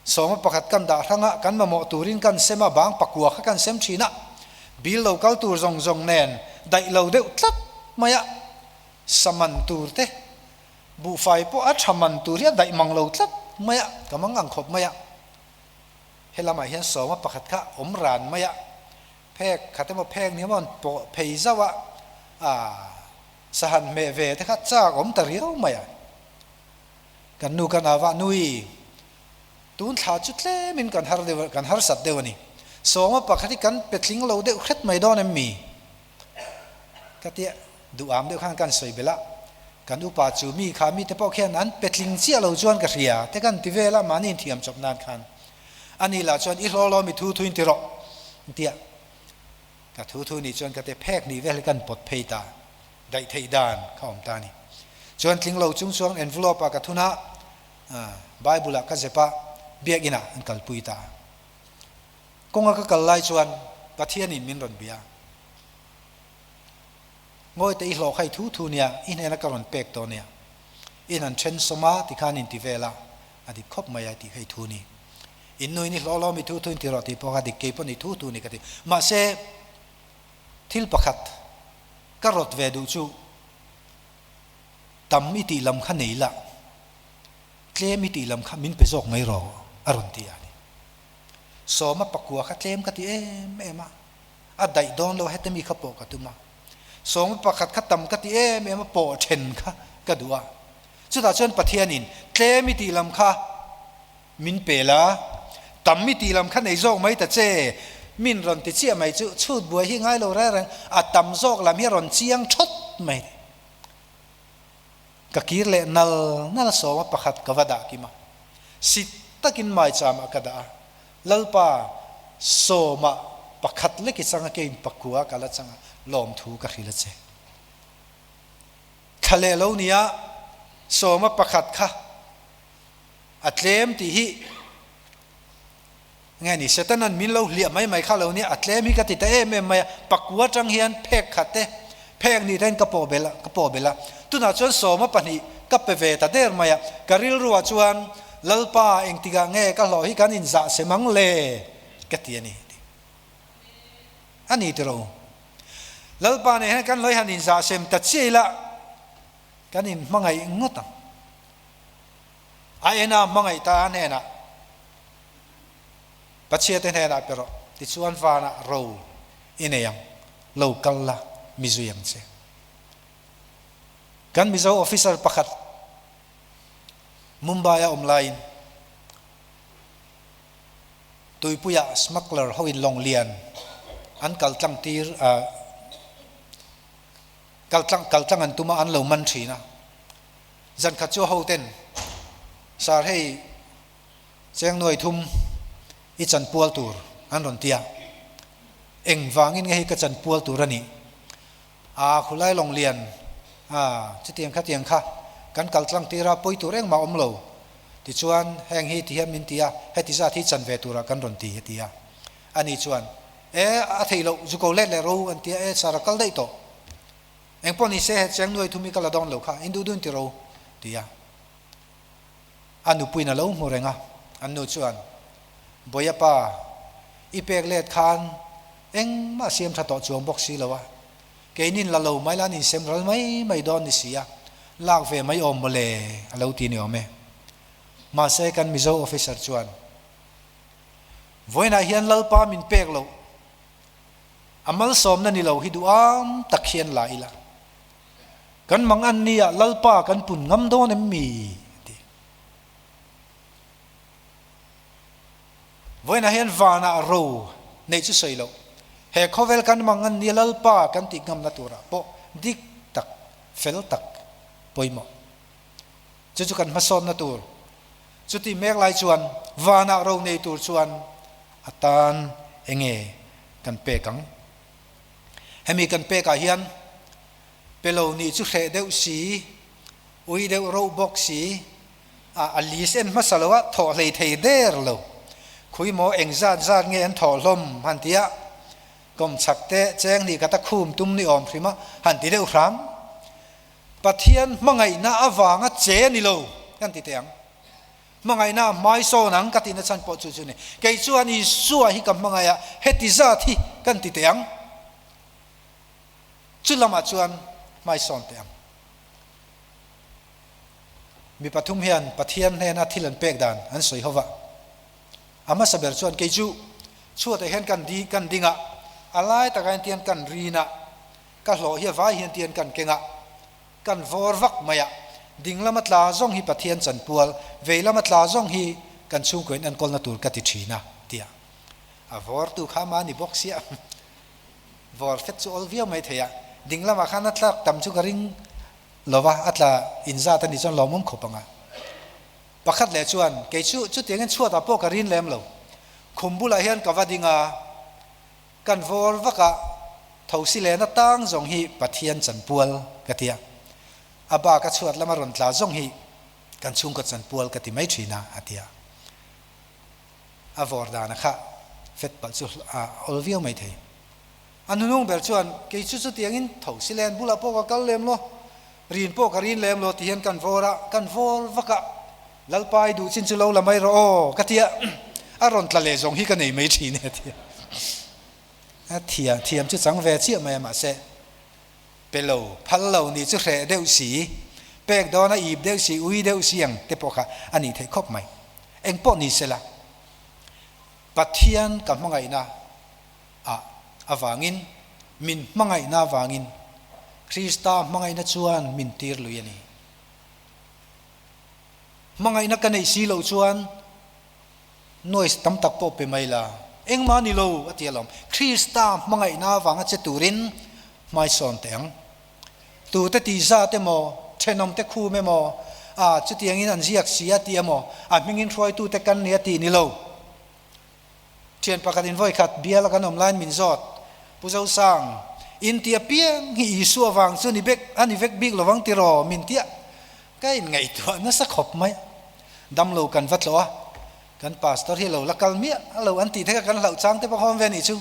Speaker 1: Sawma pakhat kan dah hrang a, kan mamawh turin kan sem a, bang pakua kha kan sem thin a, bill lo kal tur zawng zawng nen daih lo deuh tlat. mai a, sa man tur te, buhfai pawh a tha man tur hi a daih mang lo tlat mai a, ka mang ang khawp mai a. Helamah hian sawma pakhat kha awm ran mai a, phek khat emaw phek ni emaw an pawh phei zauh a, aah sahan hmeh ve te kha chak awm ta riau mai a. Kan nu kan ava nui tun thla chu tlemin kan har deuh kan harsat deuh a ni. Sawma pakhat hi kan pe tling lo deuh hret mai dawn em mi? Ka tia duh am deuh khan kan sawi belh a, kan upa chu mi kha mite pawh khian an pe tling chiah lo chuan ka hria te kan ti vel a, mahni inthiam chawp nan khan ani lah chuan i hlawh lo mi thu thu in ti rawh an tia, ka thu thu nih chuan ka ti phek nih vel hi kan pawt phei ta daih theih dan kha awm ta a ni. Chuan tling lo chung chuan envelope ah ka thun a, Bible ah ka zep a, biakinn ah an kalpui ta a. Kawnga ka kal lai chuan Pathianin min rawn bia. Ngawite i hlawh kha i thu thu nia, i hnena ka rawn pek tawh nia. In an then sawm a tikhan in ti vel a, a dik khawp mai a tih kha i thu ni. In nuin i hlawh lo mi thu thu in ti rawh tih pawh kha dik kei pawn i thu thu ni ka ti. Mahse, thil pakhat ka rawt ve duh chu tam i tih lam kha nei la, tlem i tih lam kha min pe zawk mai rawh a rawn ti a ni. Sawma pakua kha tlem ka ti em em a, a daih dawn lo hete mi kha pawh ka tum a. Sawma pakhat kha tam ka ti em em a, pawh then kha ka duh a. Chutah chuan Pathianin tlem i tih lam kha min pe la, tam i tih lam kha nei zawk mai ta che, min rawn ti chiah mai chu chhut buai hi ngai lo reng reng, a tam zawk lam hi a rawn chiang thawt mai. Ka kir leh nal nal sawma pakhat ka va dah kim a, sit takin maicham ah ka dah a, Lalpa sawma pakhat lek i chang a, keiin pakua ka la chang a, lawmthu ka hrilh a che. Thla leh lo nia sawma pakhat kha a tlem tih hi nge ni, Setanan min lo hliah mai mai kha lo nia, a tlem hi ka ti ta em em mai a, pakua atang hian phek khat te, phek nih ten ka pawh belh a, ka pawh belh a, tunah chuan sawma pahnih ka pe ve ta der mai a, ka rilruah chuan Lalpa engtikah nge ka hlawh hi kan inzah sem ang le ka ti a ni ti a ni tiro. Lalpa nen hian kan hlawh hi han inzah sem ta chiah ila kan inhmangaih ngawt ang. A ena hmangaih ta a hnenah Pathiate hnenah pe rawh, tichuan vanah ro i nei ang, lo kal la mi zui ang che. Kan Mizo officer pakhat Mumbai a awm laiin tuipuiah smuggler hoin lawng lian an kal tlang tir kal tlang kal tlang an tum a an lo man thin a. Zan khat chu a hoten, Sir hei cheng nuai thum i chan pual tur an rawn ti a, eng vangin nge hei ka chan pual tur a nih? A khulai lawng lian a chutiang kha tiang kha kan kal tlang tir a, pawi tur engmah awm lo. Tichuan heng hi ti hian min ti a, heti zat hi chan ve turah kan rawn ti a ti a. Ani chuan, E a theih loh, zu ko let leh ro an ti a, e sir a kal daih tawh. Engpawh ni se he cheng nuai thum hi ka la dawn lo kha, in duh dun ti ro, ti a. A nupuiin a lo hmu reng a, an nu chuan, Bawiha pa, i pek let khan engmah siam tha tawh chuang bawk si lo a, keinin la lo mai la an insem ral mai mai dawn ni si a, lak ve mai awm mawle, a lo ti ni awm e. Mahse kan Mizo officer chuan, Vawiinah hian Lalpa min pek loh, A malsawmna ni lo hi duham tak hian la ila, kan mang an nia Lalpa kan pun ngam dawn em mi? a ti. Vawiinah hian vanah ro neih chu sawi loh, he khawvel kan mang an nia Lalpa kan tih ngamna turah pawh dik tak, fel tak pawimawh. Chu chu kan hmasawnna tur. Chuti mek lai chuan vanah ro nei tur chuan a tan enge kan pek ang? Hemi kan pekah hian pe lo nih chu hreh deuh si, ui deuh roh bawk si, a a list en hmasa lo a, thawh hlei thei der lo. Khui maw eng zat zat nge an thawh hlawm han ti a, kawmchhak te cheng nih kata khum tum ni awm hrim a han ti deuh hram. Pathian hmangaihna avanga che a ni lo kan ti teh ang. Hmangaihna a hmai sawn ang ka tihna chhan pawh chu chu a ni. Kei chuan Isua hi ka hmangaih a, heti zat hi kan ti teh ang. Chu lamah chuan Hmaisawn teh ang. Mi pathum hian Pathian hnena thil an pek dan an sawi hova. A hmasa ber chuan kei chu chhuatah hian kan di kan ding a, a lai takah hian tian kan rin a, ka hlawh hi a vai hian tian kan keng a, kan vawr vak mai a, ding lama tla zawng hi Pathian chanpual, vei lama tla zawng hi kan chhungkaw in enkawlna tur ka ti thin a, tia a vawrtu kha mahni bawk sia. Vawr fet chu awl viau mai thei a, ding lamah khan a tlak tam chu ka ring lova, a tla inzat a nih chuan lawmawm khawp ang a. Pakhat leh chuan, kei chu chutiangin chhuatah pawh ka rin lem lo. Khum bulah hian ka va ding a, kan vawr vak a, thosi lehna tang zawng hi Pathian chanpual ka ti a. A bak a chhuat lama rawn tla zawng hi kan chhungkaw chanpual ka ti mai thin a, a ti a. A vawr dana kha fet palh chu a awl viau mai thei. A nunung ber chuan, Kei chu chutiangin tho si len bulah pawh ka kal lem lo, rin pawh ka rin lem lo ti hian kan vawr a, kan vawr vak a, Lalpa i duh chin chu lo la mai rawh aw ka ti a, a rawn tla leh zawng hi ka nei mai thin e a ti a. A thiam thiam chu chang ve chiah mai a mahse pe lo, phal lo nih chu hreh deuh si, pek dawn a ip deuh si, ui deuh si ang te pawh kha a nih theih khawp mai. Eng pawh ni sela, Pathian ka hmangaihna ah avangin, min hmangaihna avangin, Krista hmangaihna chuan min tir lui a ni. Hmangaihna ka neih si loh chuan noise tam tak pawh pe mai la, engmah a ni lo a ti alawm. Krista hmangaihna avanga che turin hmaisawn teh ang. Tute tih zat emaw, thenawmte khum emaw, a chutiangin an ziak si a tih emaw, a hmingin hruaitute kan ni a tih ni lo. Thian pakhat in vawikhat bial a kan awm laiin min zawt, Pu Zosang, in ti apiang hi Isua vang chu ni bek a ni vek bik lovang tiraw min tia ka in ngaihtuah nasa khawp mai. Damlo kan va tlawh a, kan pastor hi lo la kal miah lo an tih te kha kan hlauh chang te pawh a awm ve a nih chu.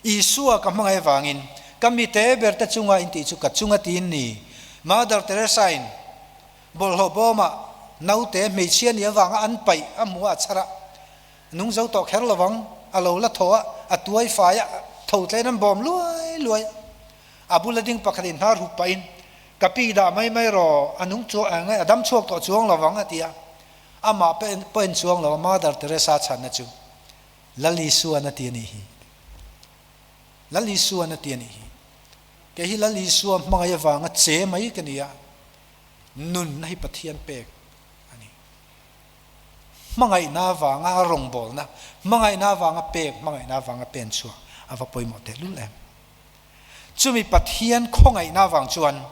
Speaker 1: Isua ka hmangaih avangin ka mite ber te chunga in tih chu ka chunga tiin ni. Mother Teresa in bawlhhlawh bawmah naute hmeichhia nih avanga an paih a hmu a, a chhar a, nung zo tawh kher lovang, a lo la thaw a, a tuai fai a, tho tlein an bawm luai luai a. A bula ding pakhat in hnar hup pahin, Ka pi dah mai mai rawh, a nung chuang ang a dam chhuak tawh chuang lovang a ti a. Amah pawh en chuang lo a, Mother Teresa chhanna chu Lal Isuan a ti a nih hi. Lal Isuan a ti a nih hi. Kei hi Lal Isua hmangaih avanga che mai ka ni a, nunna hi Pathian pek a ni. Hmangaihna avanga a rawngbawlna, hmangaihna avanga pek, hmangaihna avanga pen chhuah a va pawimawh tehlul em. Chumi Pathian khawngaihna avang chuan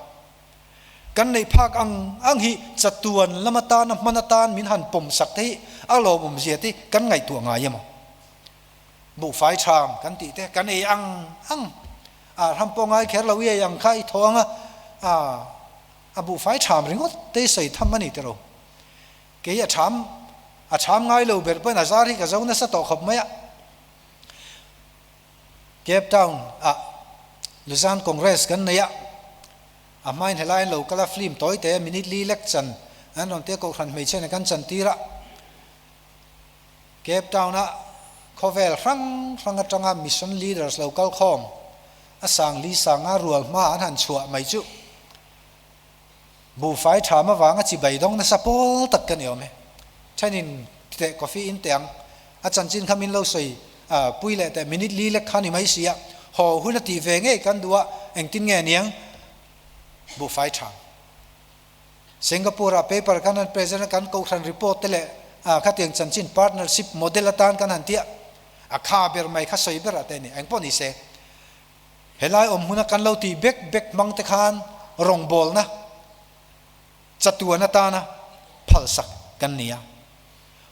Speaker 1: kan neih phak ang ang hi chatuan lam atana hman atan min han pawm sak te hi a lawmawm zia te kan ngaihtuah ngai emaw? Buhfai ṭham kan tih te kan ei ang ang a ram pawh ngai kher lo i ei ang kha i thaw ang a, a buhfai ṭham ringawt te i sawi tham a ni tiraw? Kei a ṭham a ṭham ngai lo ber pawhin a zar hi ka zo nasa tawh khawp mai a. Cape Town ah Luzan Congress kan nei a, a hmain helaiin lo kal a film tawi te minute li lek chan an rawn tia kohhran hmeichhia nen kan chan tir a. Cape Town ah khawvel hrang hrang atanga mission leaders lo kal khawm a sang li sanga rual hma an han chhuah mai chu Buhfai ṭham avanga chi beidawng nasa pawl tak ka ni awm e. Ṭhenin teh coffee in teh ang. A chanchin kha min lo sawi pui leh teh minute li lek kha ni mai si a. Haw hun a tih ve ngei kan duh a, engtin nge niang? Buhfai ṭham. Singapore ah paper kan han present a, kan kohhran report te leh khatiang chanchin partnership model atan kan han tia. A kha ber mai kha sawi ber ah te a ni. Engpawh ni se. Helai awm hmuna kan lo tih bek bek hmang te khan rawngbawlna chatuan atana phalsak kan ni a.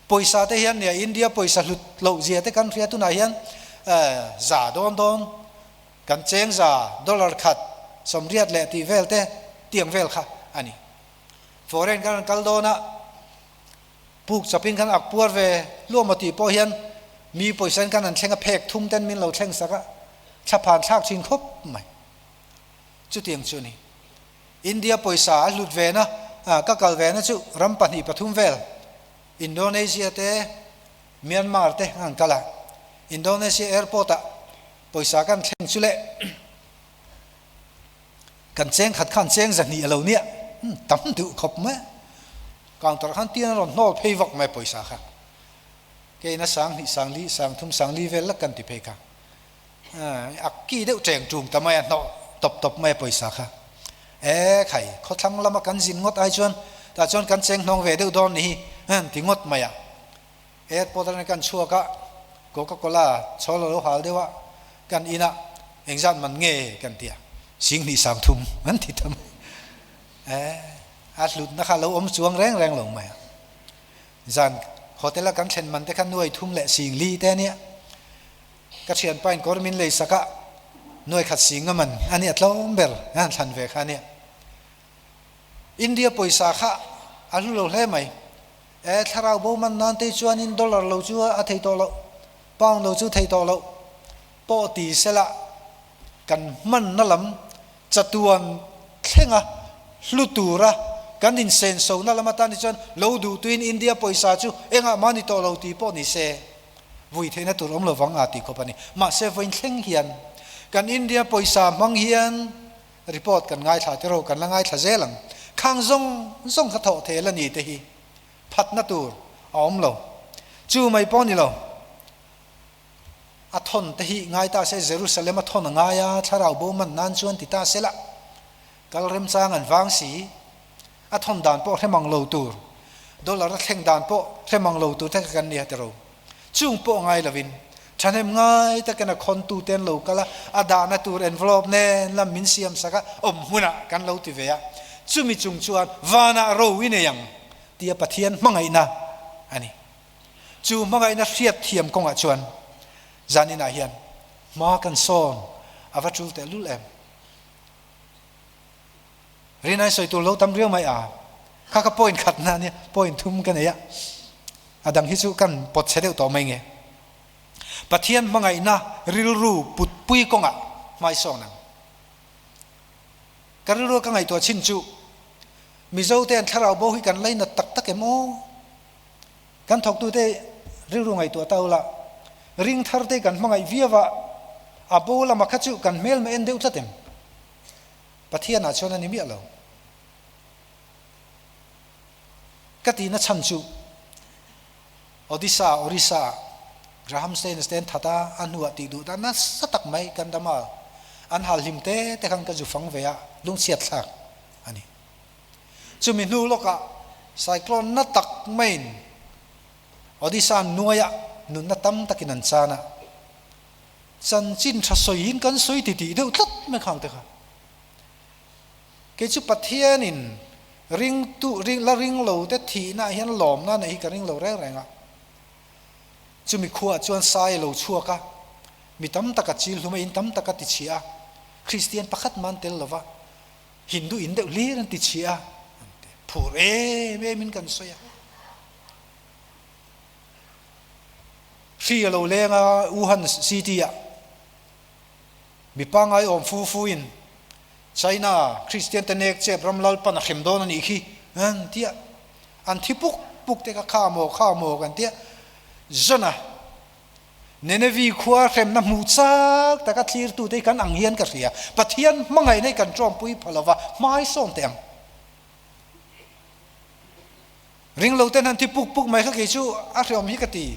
Speaker 1: Pawisa te hian nia India pawisa hlut loh zia te kan hria tunah hian za dawn dawn kan cheng za dollar khat sawmriat leh tih vel te tiang vel kha a ni. Foreign kan rawn kal dawn a. Puk chapin khan ak puar ve luam aw tih pawh hian mi pawisa in khan an thleng a phek thum ten min lo thleng sak a, thlaphan thlak thin khawp mai. Chutiang chu a ni. India pawisa a hlut ve na, ka kal ve na chu ram 2 3 vel Indonesia te Myanmar te an kal a. Indonesia airport ah pawisa kan thleng chu le. Kan cheng khat khan cheng 200 a lo nia, tam duh khawp mai. Counter khan tian a rawn hnawl phei vak mai pawisa kha. Keina 2000, 4000, 3000, 40 vel lak kan ti phei kha. A ki deuh cheng tum ta mai a hnawh tawp tawp mai a pawisa kha. E khai, khawthlang lama kan zin ngawt ai chuan tah chuan kan cheng hnawng ve deuh dawn ni hi an ti ngawt mai a. Airport atangin kan chhuak a, Coca Cola chhawl a lo hal deuh a, kan in a, engzat man nge kan ti a, 2000 3000 an ti ta mai. E, a hlutna kha a lo awm chuang reng reng lo mai a. Zan hotel a kan thlen man te kha nuai thum leh 40 te a nia. Ka thianpa in kawr min lei sak a, nuai khat sing a man a nia tlawm ber a han thlan ve kha a nia. India pawisa kha a hlu lo hle mai. E thlarau bo man nan te chuanin dollar lo chu a thei tawh loh, pound lo chu thei tawh loh pawh ti sela kan hmanna lam chatuan thlenga hlu tura kan insenso na lam atan hi chuan lo duh tuin India pawisa chu engah mah ni tawh lo tih pawh ni se. Vui theihna tur awm lovang a tih khawp a ni. Mahse vawiin thleng hian kan India pawisa hmang hian report kan ngaithla te ro kan la ngaithla zel ang. Khang zawng zawng kha thawh thei la ni te hi phatna tur a awm lo. Chu mai pawh ni lo. A thawn te hi ngai ta se Jerusalem a thawn a ngai a, thlarau bo man nan chuan ti ta se la. Kal remchang an vang si. A thawn dan pawh hre mang lo tur, dollar a thleng dan pawh hre mang lo tur te kha kan nia tiro. Chung pawh ngai lovin thahnem ngai takin a khawntu te an lo kal a, a dahna tur envelope nen lam min siam sak a, awm hmunah kan lo ti ve a. Chumi chung chuan vanah ro i nei ang tia Pathian hmangaihna a ni. Chu hmangaihna hriat thiam kawngah chuan zaninah hian hma kan sawn a va tul tehlul em? Rinai sawi tur lo tam riau mai a, kha ka point khat na ania, point thum ka nei a, a dang hi chu kan pawt chhe deuh tawh mai nge. Pathian hmangaihna rilru putpui kawngah hmaisawn ang. Ka rilru ka ngaihtuah chin chu Mizo te an thlarau bo hi kan lainat tak tak em aw? Kan thawktute rilru ngaihtuah ta ula, ring thar te kan hmangaih viau a, a bo lama kha chu kan hmelma en deuh tlat em? Pathianah chuan a ni miah lo. Ka tihna chhan chu Odisha, Orissa, ah Graham Staines te an that a, a hnuah tih duh dan nasa tak mai kan dam a, an hal hlim te te khan ka zu fang ve a, lungchhiat thlak a ni. Chumi hnu lawkah cyclone na tak maiin Odisha nuaiah nunna tam takin an chan a, Chanchin tha sawiin kan sawi ti tih deuh tlat mai khang te kha. Kei chu Pathianin ringtu ring la ring lo te thihna ah hian lawmna neih hi ka ring lo reng reng a. Chumi khuaah chuan sai a lo chhuak a, mi tam tak a chil hlum a, in tam tak a ti chhia a, Kristian pakhat man tel lova Hindu in deuh hlir an ti chhia a, an ti phur em em in kan sawi a. Hri a lo leng a, Wuhan city ah mi pangngai awm fu fu in China Christian te nek chep ram lalpan a hrem dawn a nih khi an ti a, an thi puk puk te kha kha maw kha maw kan ti a, Jona Nineveh khua hremna hmuh chak taka thlirtu te hi kan ang hian ka hria, Pathian hmangaihna hi kan tawmpui pha lova hmai sawn teh ang. Ring lo ten han thi puk puk mai kha kei chu a hreawm hi ka ti.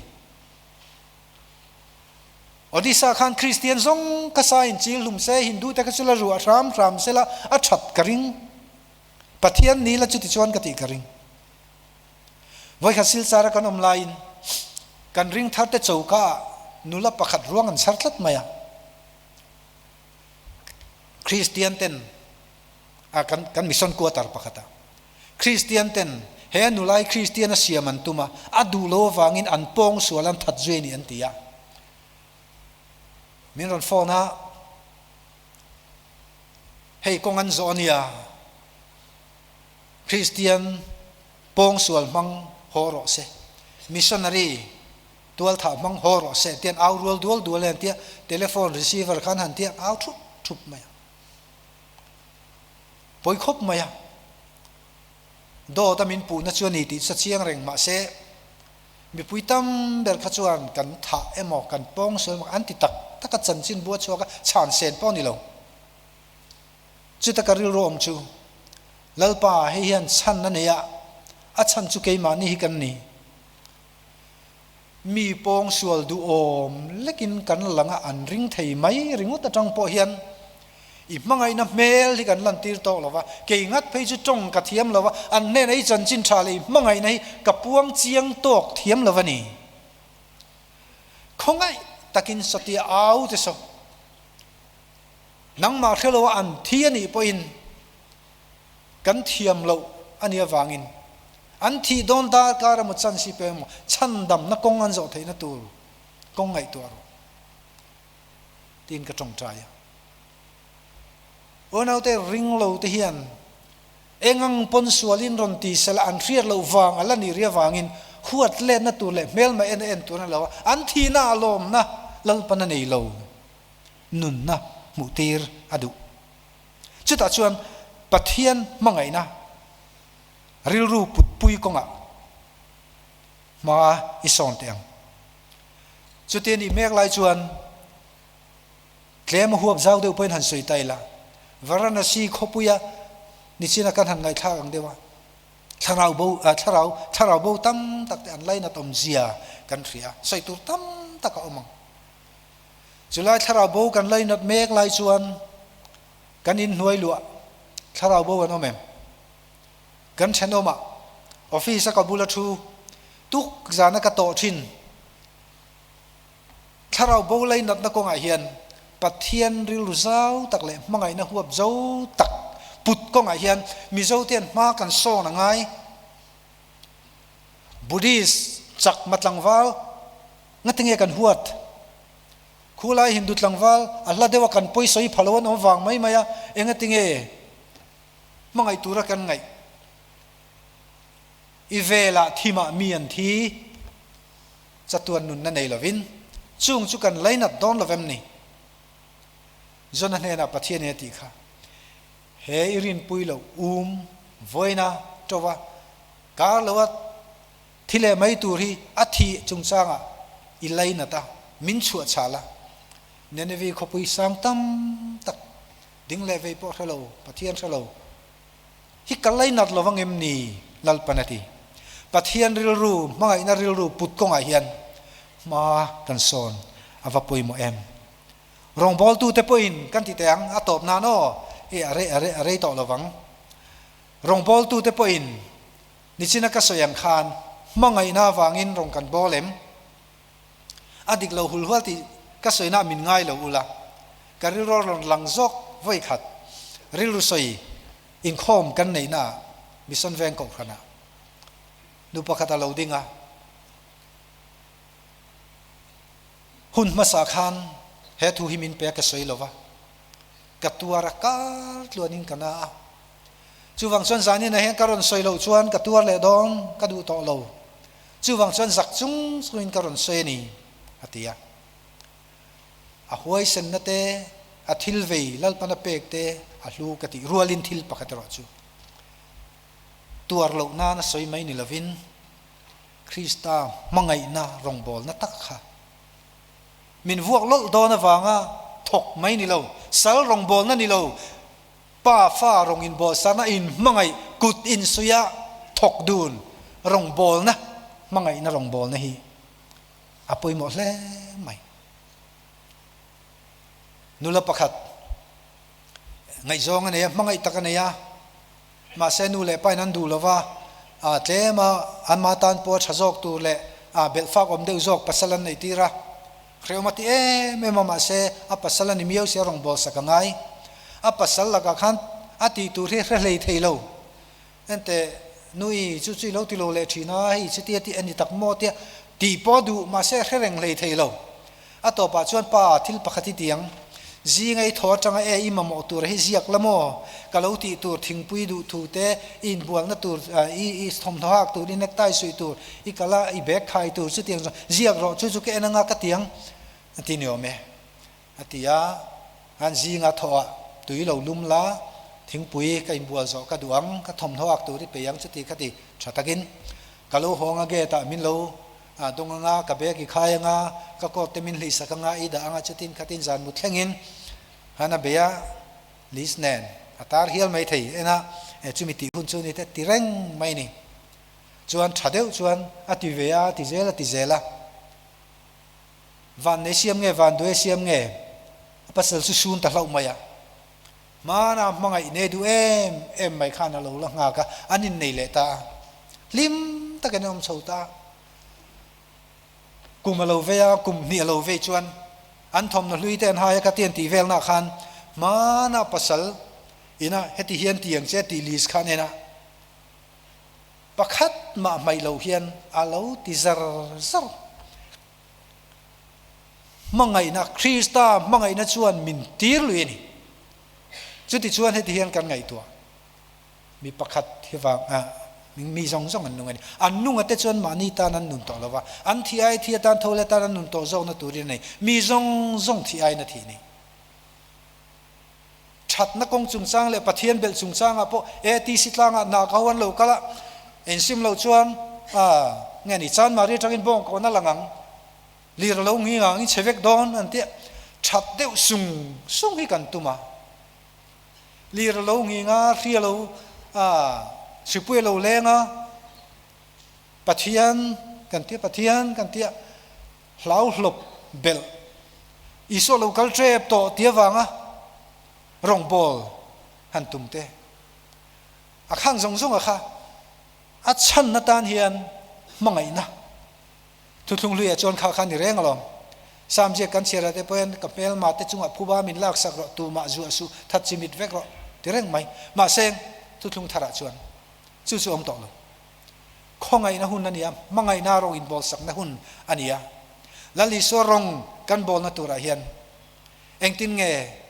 Speaker 1: Odisha khan Kristian zawng ka sa in chil hlum se, Hindu te kha chu la ruah hram hram se la a that ka ring. Pathian ni la chuti chuan ka tih ka ring. Vawikhat Silchar a kan awm laiin kan ring thar te choka ah nula pakhat ruang an chhar tlat mai a. Kristian ten a kan kan mission quarter pakhat ah Kristian ten he nulai Kristian a siam an tum a, a duh lo avangin an pawng sual an that zui a ni an ti a. Min rawn phone a, hei kawng an zawh a nia, Kristian pawng sual hmang haw rawh se, missionary tual thah hmang haw rawh se tian au rual dual dual e an ti a, telephone receiver khan han ti a, au thup thup mai a. Pawi khawp mai a, dawt a min puhna chu a ni tih chu a chiang reng mahse mipui tam ber kha chuan kan thah emaw kan pawng sual emaw an ti tak tak a chanchin bua chhuak a chhan sen pawh a ni lo. Chuta ka rilru awm chu, Lalpa, hei hian chhan a nei a, a chhan chu keimahni hi kan ni. Mi pawng sual duhawm lekin kan lang a, an ring thei mai ringawt atang pawh hian i hmangaihna hmel hi kan lantir tawk lo va, kei ngat phei chu tawng ka thiam lo va, an hnenah i chanchin tha leh i hmangaihna hi ka puang chiang tawk thiam lo va ni. Khawngaih takin satia au te saw nangmah hre lo a an thi a nih pawhin kan thiam loh a nih avangin an thih dawn darkar emaw chan si peng emaw chhandamna kawng an zawh theihna tur kawng ngaihtuah rawh tiin ka tawngtai a. Unaute ring lo te hian engang pawn sualin rawn ti sela an hriat loh vang a la nih ri avangin huat letna tur leh hmelma en a en tur a ni lo a, an thihna a lawmna Lalpan a nei lo nunna hmuhtir a duh. Chutah chuan Pathian hmangaihna rilru putpui kawngah hma i sawn teh ang. Chuti a nih mek lai chuan tlem a huap zau deuh pawhin han sawi ta ila, Varanasi khawpuia nichina kan han ngaihthlak ang deuh a, thlarau bo thlarau thlarau bo tam tak te an lainat awmzia kan hria, sawi tur tam tak a awm ang. Chulai thlarau bo kan lainat mek lai chuan kan inhnuai luah thlarau bo an awm em? Kan thenawmah office a ka bula thu tuk zana ka tawh thin thlarau bo lainatna kawngah hian Pathian rilru zau tak leh hmangaihna huap zo tak put kawngah hian Mizote an hma kan sawn a ngai. Buddhist chakma tlangval Ngatinge kan huat? Khulai Hindu tlangval a hla deuha kan pawisawi pha lo an awm vang mai mai a, engatinge hmangaih tura kan ngaih? I velah thimah mi an thi, chatuan nunna nei lovin chung chu kan lainat dawn lovem ni? Jona hnenah Pathianin a tih kha, He i rinpui loh um vawiina tova kar loa Thi leh mai tur hi a thih chungchangah i lainat a, min chhuah chhal a. Nineveh khawpui sang tam tak ding leh vei pawh hre lo, Pathian hre lo hi ka lainat lo vang em ni? Lalpan a ti. Pathian rilru, hmangaihna rilru put kawngah hian hma kan sawn a va pawimawh em? Rawngbawltute pawhin kan ti teh ang, a tawp nan aw, hei a rei a rei a rei tawh lo vang. Rawngbawltute pawhin Nichina ka sawi ang khan hmangaihna avangin rawn kan bawl em? A dik lo hulhual tih ka sawina min ngai lo ula, ka rilru rawn lang zawk vawi khat rilru sawi inkhawm kan neihna ah Mission Veng Kohhran ah nu pakhat a lo ding a, hun hmasa khan he thu hi min pe a ka sawi lo va, ka tuar a kar tluanin ka na a. Chuvang chuan zaninah hian ka rawn sawi loh chuan ka tuar leh dawn, ka duh tawh lo. Chuvang chuan zak chung chungin ka rawn sawi a ni, a ti a. A huaisenna te, a thil vei Lalpana pek te a hlu ka tih rualin thil pakhat erawh chu tuar loh nana sawi mai ni lovin Krista hmangaihna rawngbawlna tak kha min vuak lawlh dawn avanga thawk mai ni lo, sal rawngbawlna ni lo, Pa fa rawng inbawlsana inhmangaih kut insuia thawk dun rawngbawlna hmangaihna rawngbawlna hi a pawimawh hle mai. Nula pakhat ngaihzawng a nei a, hmangaih tak a nei a, mahse nu leh pain an duh lova, a tlem a, anmah tan pawh a tha zawk tur leh a belhfak awm deuh zawk pasal an neih tir a, Hrehawm a ti em em a, mahse a pasal a ni miau sia rawngbâwl sak a ngai. A pasal lakah khan a tih tur hi hre hlei thei lo. Enteh, Nui, chu chu i lo ti lo leh thin a, hei chutia tih a ni tak maw tia tih pawh a duh, mahse hre reng hlei thei lo. A tawpah chuan pa thil pakhat i ti ang. Zinga i thaw atanga e i mamawh tur hi ziak la maw? Ka lo tih tur thingpui duh thu te, i inbualna tur, i thawmhnaw hak tur, i necktie suih tur, i kal a, i bag khai tur chutiang chuan ziak rawh, chu chu ka en anga ka ti ang a ti ni awm e. A ti a, an zinga thawhah tui lo lum la, thingpui ka inbual zawh ka duh ang, ka thawmhnaw hak tur i peih ang chuti kha ti tha takin ka lo hawng a gate ah min lo A dawng anga, ka bag i khai anga, ka coat te min hlihsak anga, i dah anga chutin khatin zan mut thlengin han a bei a, list nen. a tar hial mai thei en a, e chumi tih hun chu ni te ti reng mai ni. Chuan tha deuh chuan a ti ve a, a ti zel a ti zel a. Van nei siam nge van duai siam nge a pasal chu sun ta hlauh mai a. Hmana hmangaih nei duh em em mai khan a lo la nghak a, an innei leh ta a. Hlim takin an awm chho ta a. Kum a lo vei a, kum hnih a lo vei chuan an thawmhnaw hlui te an hai a, ka ti an tih velnah khan hmana pasal ina heti hian ti ang che tih list kha an en a, pakhat mah hmaih lo hian a lo ti zar zar. Hmangaihna, Krista hmangaihna chuan min tir lui a ni. Chuti chuan heti hian kan ngaihtuah. Mi pakhat hi vang ah mi zawng zawng an nung a ni. An nunga te chuan mahni tan an nun tawh lo va, an thi ai thi atan tho leh tan an nun tawh zawkna turin a nei. Mi zawng zawng thi aiin a thih ni. Thatna kawng chungchang leh Pathian belh chungchangah pawh ATC tlangah hna ka ho an lo kal a, insim lo chuan ah nge ni Chanmari atangin bawng kawn a lang ang, lir a lo ngi ngang in chhe vek dawn an tia, that deuh sung sung hi kan tum a. Lir a lo ngi nga, hri a lo ah hripui a lo leng a, Pathian kan tia, Pathian kan tia, hlau hlawp belh Isua lo kal tep tawh ti avanga rawngbawl han tum te a khang zawng zawng a kha a chhan atan hian hmangaihna thuthlung hluiah chuan kha kha ni reng alawm. Sam ziak kan chhiar ah te pawh hian ka hmelma te chungah phuba min lak sak rawh tumah zuah suh that chimit vek rawh ti reng mai. Mahse thuthlung tharah chuan chu chu awm tawh lo. Khawngaihna hun a ni a, hmangaihna rawng inbawlsakna hun a ni a. Lal Isua rawng kan bawlna turah hian engtin nge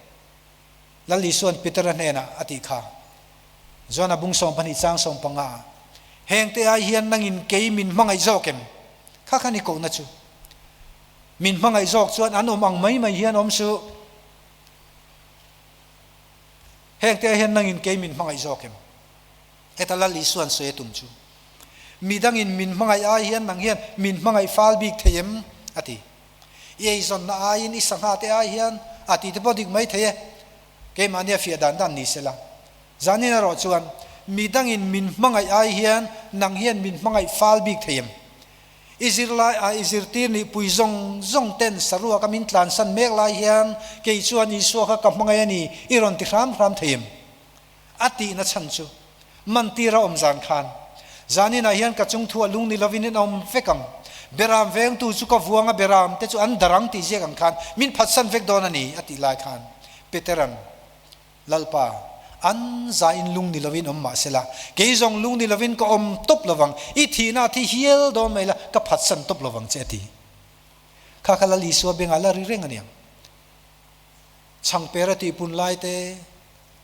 Speaker 1: Lal Isua'n Petera hnenah a tih kha? John-a bung 12 chang 15 ah, Hengte ai hian nangin kei min hmangaih zawk em? Kha kha ni kohna chu. Min hmangaih zawk chuan an awm ang mai mai hian awm suh. Hengte ai hian nangin kei min hmangaih zawk em? Heta Lal Isua'n sawi a tum chu, Mi dangin min hmangaih ai hian nang hian min hmangaih fal bik thei em? a ti. I eizawnna aiin i sangha te ai hian a ti te pawh dik mai thei e. Keimahni a fiah dan dan ni sela. Zanin erawh chuan, Mi dangin min hmangaih ai hian nang hian min hmangaih fal bik thei em? I zirlai a i zirtir nih pui zawng zawng ten saruaka min tlansan mek lai hian kei chuan Isua kha ka hmangaih a ni i rawn ti hram hram thei em? A tihna chhan chu mantir a awm zan khan, Zaninah hian ka chungthuah lung ni lovin in awm vek ang. Beram vengtu chu ka vuang a, beram te chu an dar ang tih ziak ang khan min phatsan vek dawn a ni, a tih lai khan Petera'n, Lalpa, an zain lung ni lovin awm mah sela, kei zawng lung ni lovin ka awm tawp lovang, i thihna a thi hial dawn mai la, ka phatsan tawp lovang che, a ti. Kha kha Lal Isua bengah la ri reng a niang. Changper a tihpun lai te,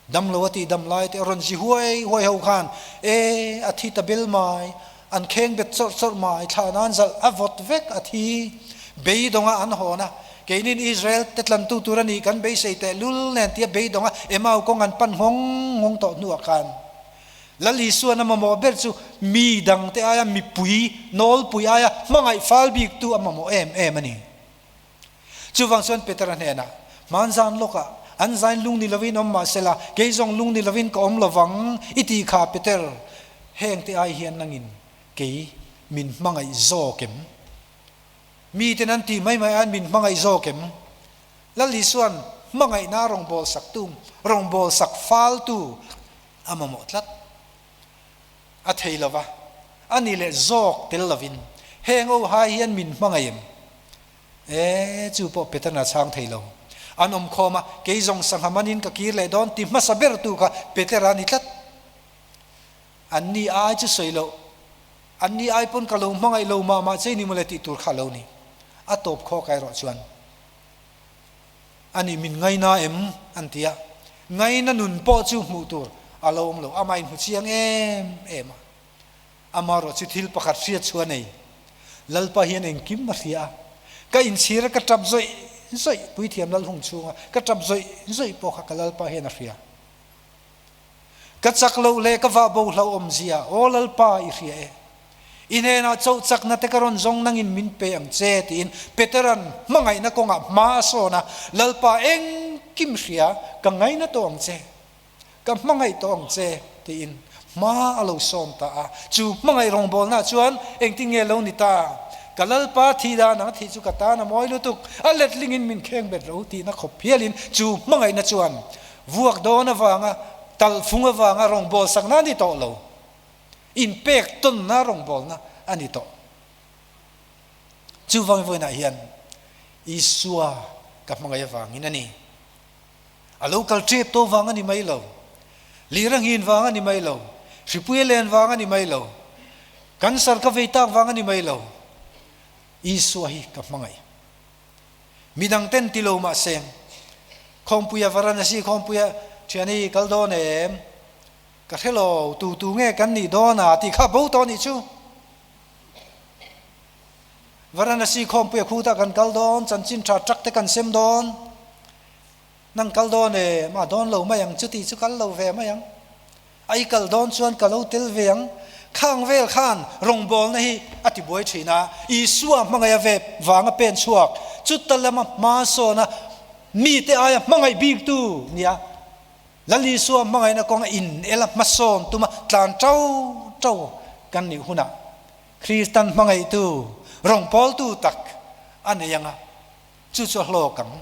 Speaker 1: Damlo a tih dam lai te a rawn zi huai huai ho khan, E, a thi ta bel mai, an kheng bet chawrh chawrh mai, thla nan zalh a vawt vek a thi beidawng a an hawn a, keinin Israel te tlantu tur a nih kan beisei teh lul nen tia beidawng a Emau kawng an pan nghawng nghawng tawh hnuah khan Lal Isuan a mamawh ber chu mi dangte aia mipui nawlpui aia hmangaih fal biktu a mamawh em em a ni. Chuvang chuan Petera hnenah, Hmanzan lawkah an zain lung ni lovin awm mah sela, kei zawng lung ni lovin ka awm lovang, i ti kha Peter, hengte ai hian nangin kei min hmangaih zawk em? Miten an tih mai mai aiin min hmangaih zawk em? Lal Isua'n hmangaihna rawngbâwl saktu, rawngbâwl sak faltu a mamawh tlat. A thei lova, a ni leh zawk tel lovin heng ho hai hian min hmangaih em? E, chu pawh Peter'n a chhang thei lo. An awm khawm a, kei zawng sangha manin ka kir leh dawn ti hmasa ber tu kha Petera a ni tlat. An ni ai chu sawi loh, an ni ai pawn ka lo hmangaih lo mah mah che ni mawle tih tur kha a lo ni. A tawp khawk erawh chuan a ni min ngaina em? an ti a, ngaina nun pawh chu hmuh tur a lo awm lo, amah inhmu chiang em em a. Amaherawh chu thil pakhat hriat chu a nei. Lalpa hian engkim a hria a, ka inchhir a ka tap zawih zawih, Puithiam Lalhung chhunga ka tap zawih zawih pawh kha ka Lalpa hian a hria. Ka chak loh leh ka vah bo hlauhawm zia, Aw Lalpa, i hria e. I hnenah chauh chakna te ka rawn zawng nangin min pe ang che, tiin Petera'n hmangaihna kawngah hma a sawn a, Lalpa, engkim hria, ka ngaina tawh ang che. Ka hmangaih tawh ang che, tiin hma a lo sawm ta a. Chu hmangaih rawngbawlnaah chuan engtin nge lo ni ta? Ka Lalpa thih dan ang thih chu ka tan a mawi lutuk, a letlingin min kheng bet ro tihna khawp hialin chu hmangaihna chuan vuak dawn avanga talhfung avanga rawngbawlsak na a ni tawh lo, inpek tawnna rawngbawlna a ni tawh. Chuvangin vawiinah hian Isua ka hmangaih avangin a ni. A lo kal tep tawh vang a ni mai lo. Lir a nghin vang a ni mai lo. Hripui a len vang a ni mai lo. Cancer ka vei tak vang a ni mai lo. Isua hi ka hmangaih. Midang ten ti lo mah se, Khawmpuia Varanasi khawmpuia thian hi kal dawn em? Ka hre lo, tu tu nge kan nih dawn a tih kha bo tawh a nih chu. Varanasi khawmpuia khutah kan kal dawn, chanchin tha tak te kan sem dawn. Nang kal dawn e, mah dawn lo mai ang, chuti chu kal lo ve mai ang. A i kal dawn chuan ka lo tel ve ang. Khang vel khan rawngbawlna hi a ti buai thin a, Isua hmangaih a ve vang a pen chhuak, chuta lama hma sawn a mite aia hmangaih bik tu nia. Lal Isua hmangaihna kawnga in el a hmasawn tuma tlan tau tau kan nih hunah Kristan hmangaihtu rawngbawltu tak a nei anga, Chu chu a hlawk ang.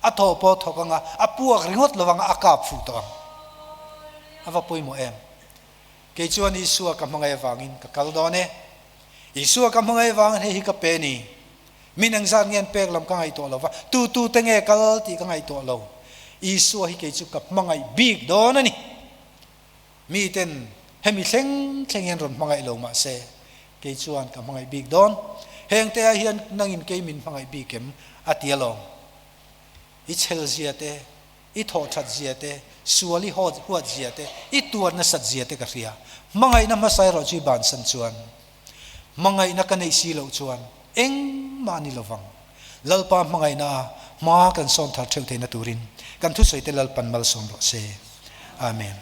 Speaker 1: A thaw pawh a thawk ang a, a puak ringawt lo ang a, a kap fuh tawh ang. A va pawimawh em? Kei chuan Isua ka hmangaih avangin ka kal dawn e. Isua ka hmangaih avangin hei hi ka pe ni. Min engzat nge an pek lam ka ngaihtuah lo va, tu tu te nge kal tih ka ngaihtuah lo. Isua hi kei chu ka hmangaih bik dawn a ni. Miten hemi thleng thleng hian rawn hmangaih lo mah se, kei chuan ka hmangaih bik dawn. Hengte ah hian nangin kei min hmangaih bik em? a ti alawm. I chhel zia te, i thawh that zia te, sual i huat zia te, i tuar nasat zia te ka hria. Hmangaihna hmasa erawh chu i bansan chuan, hmangaihna ka neih si loh chuan engmah a ni lovang. Lalpa hmangaihna a hma kan sawn thar theuh theihna turin kan thusawi te Lalpan malsawm rawh se. Amen.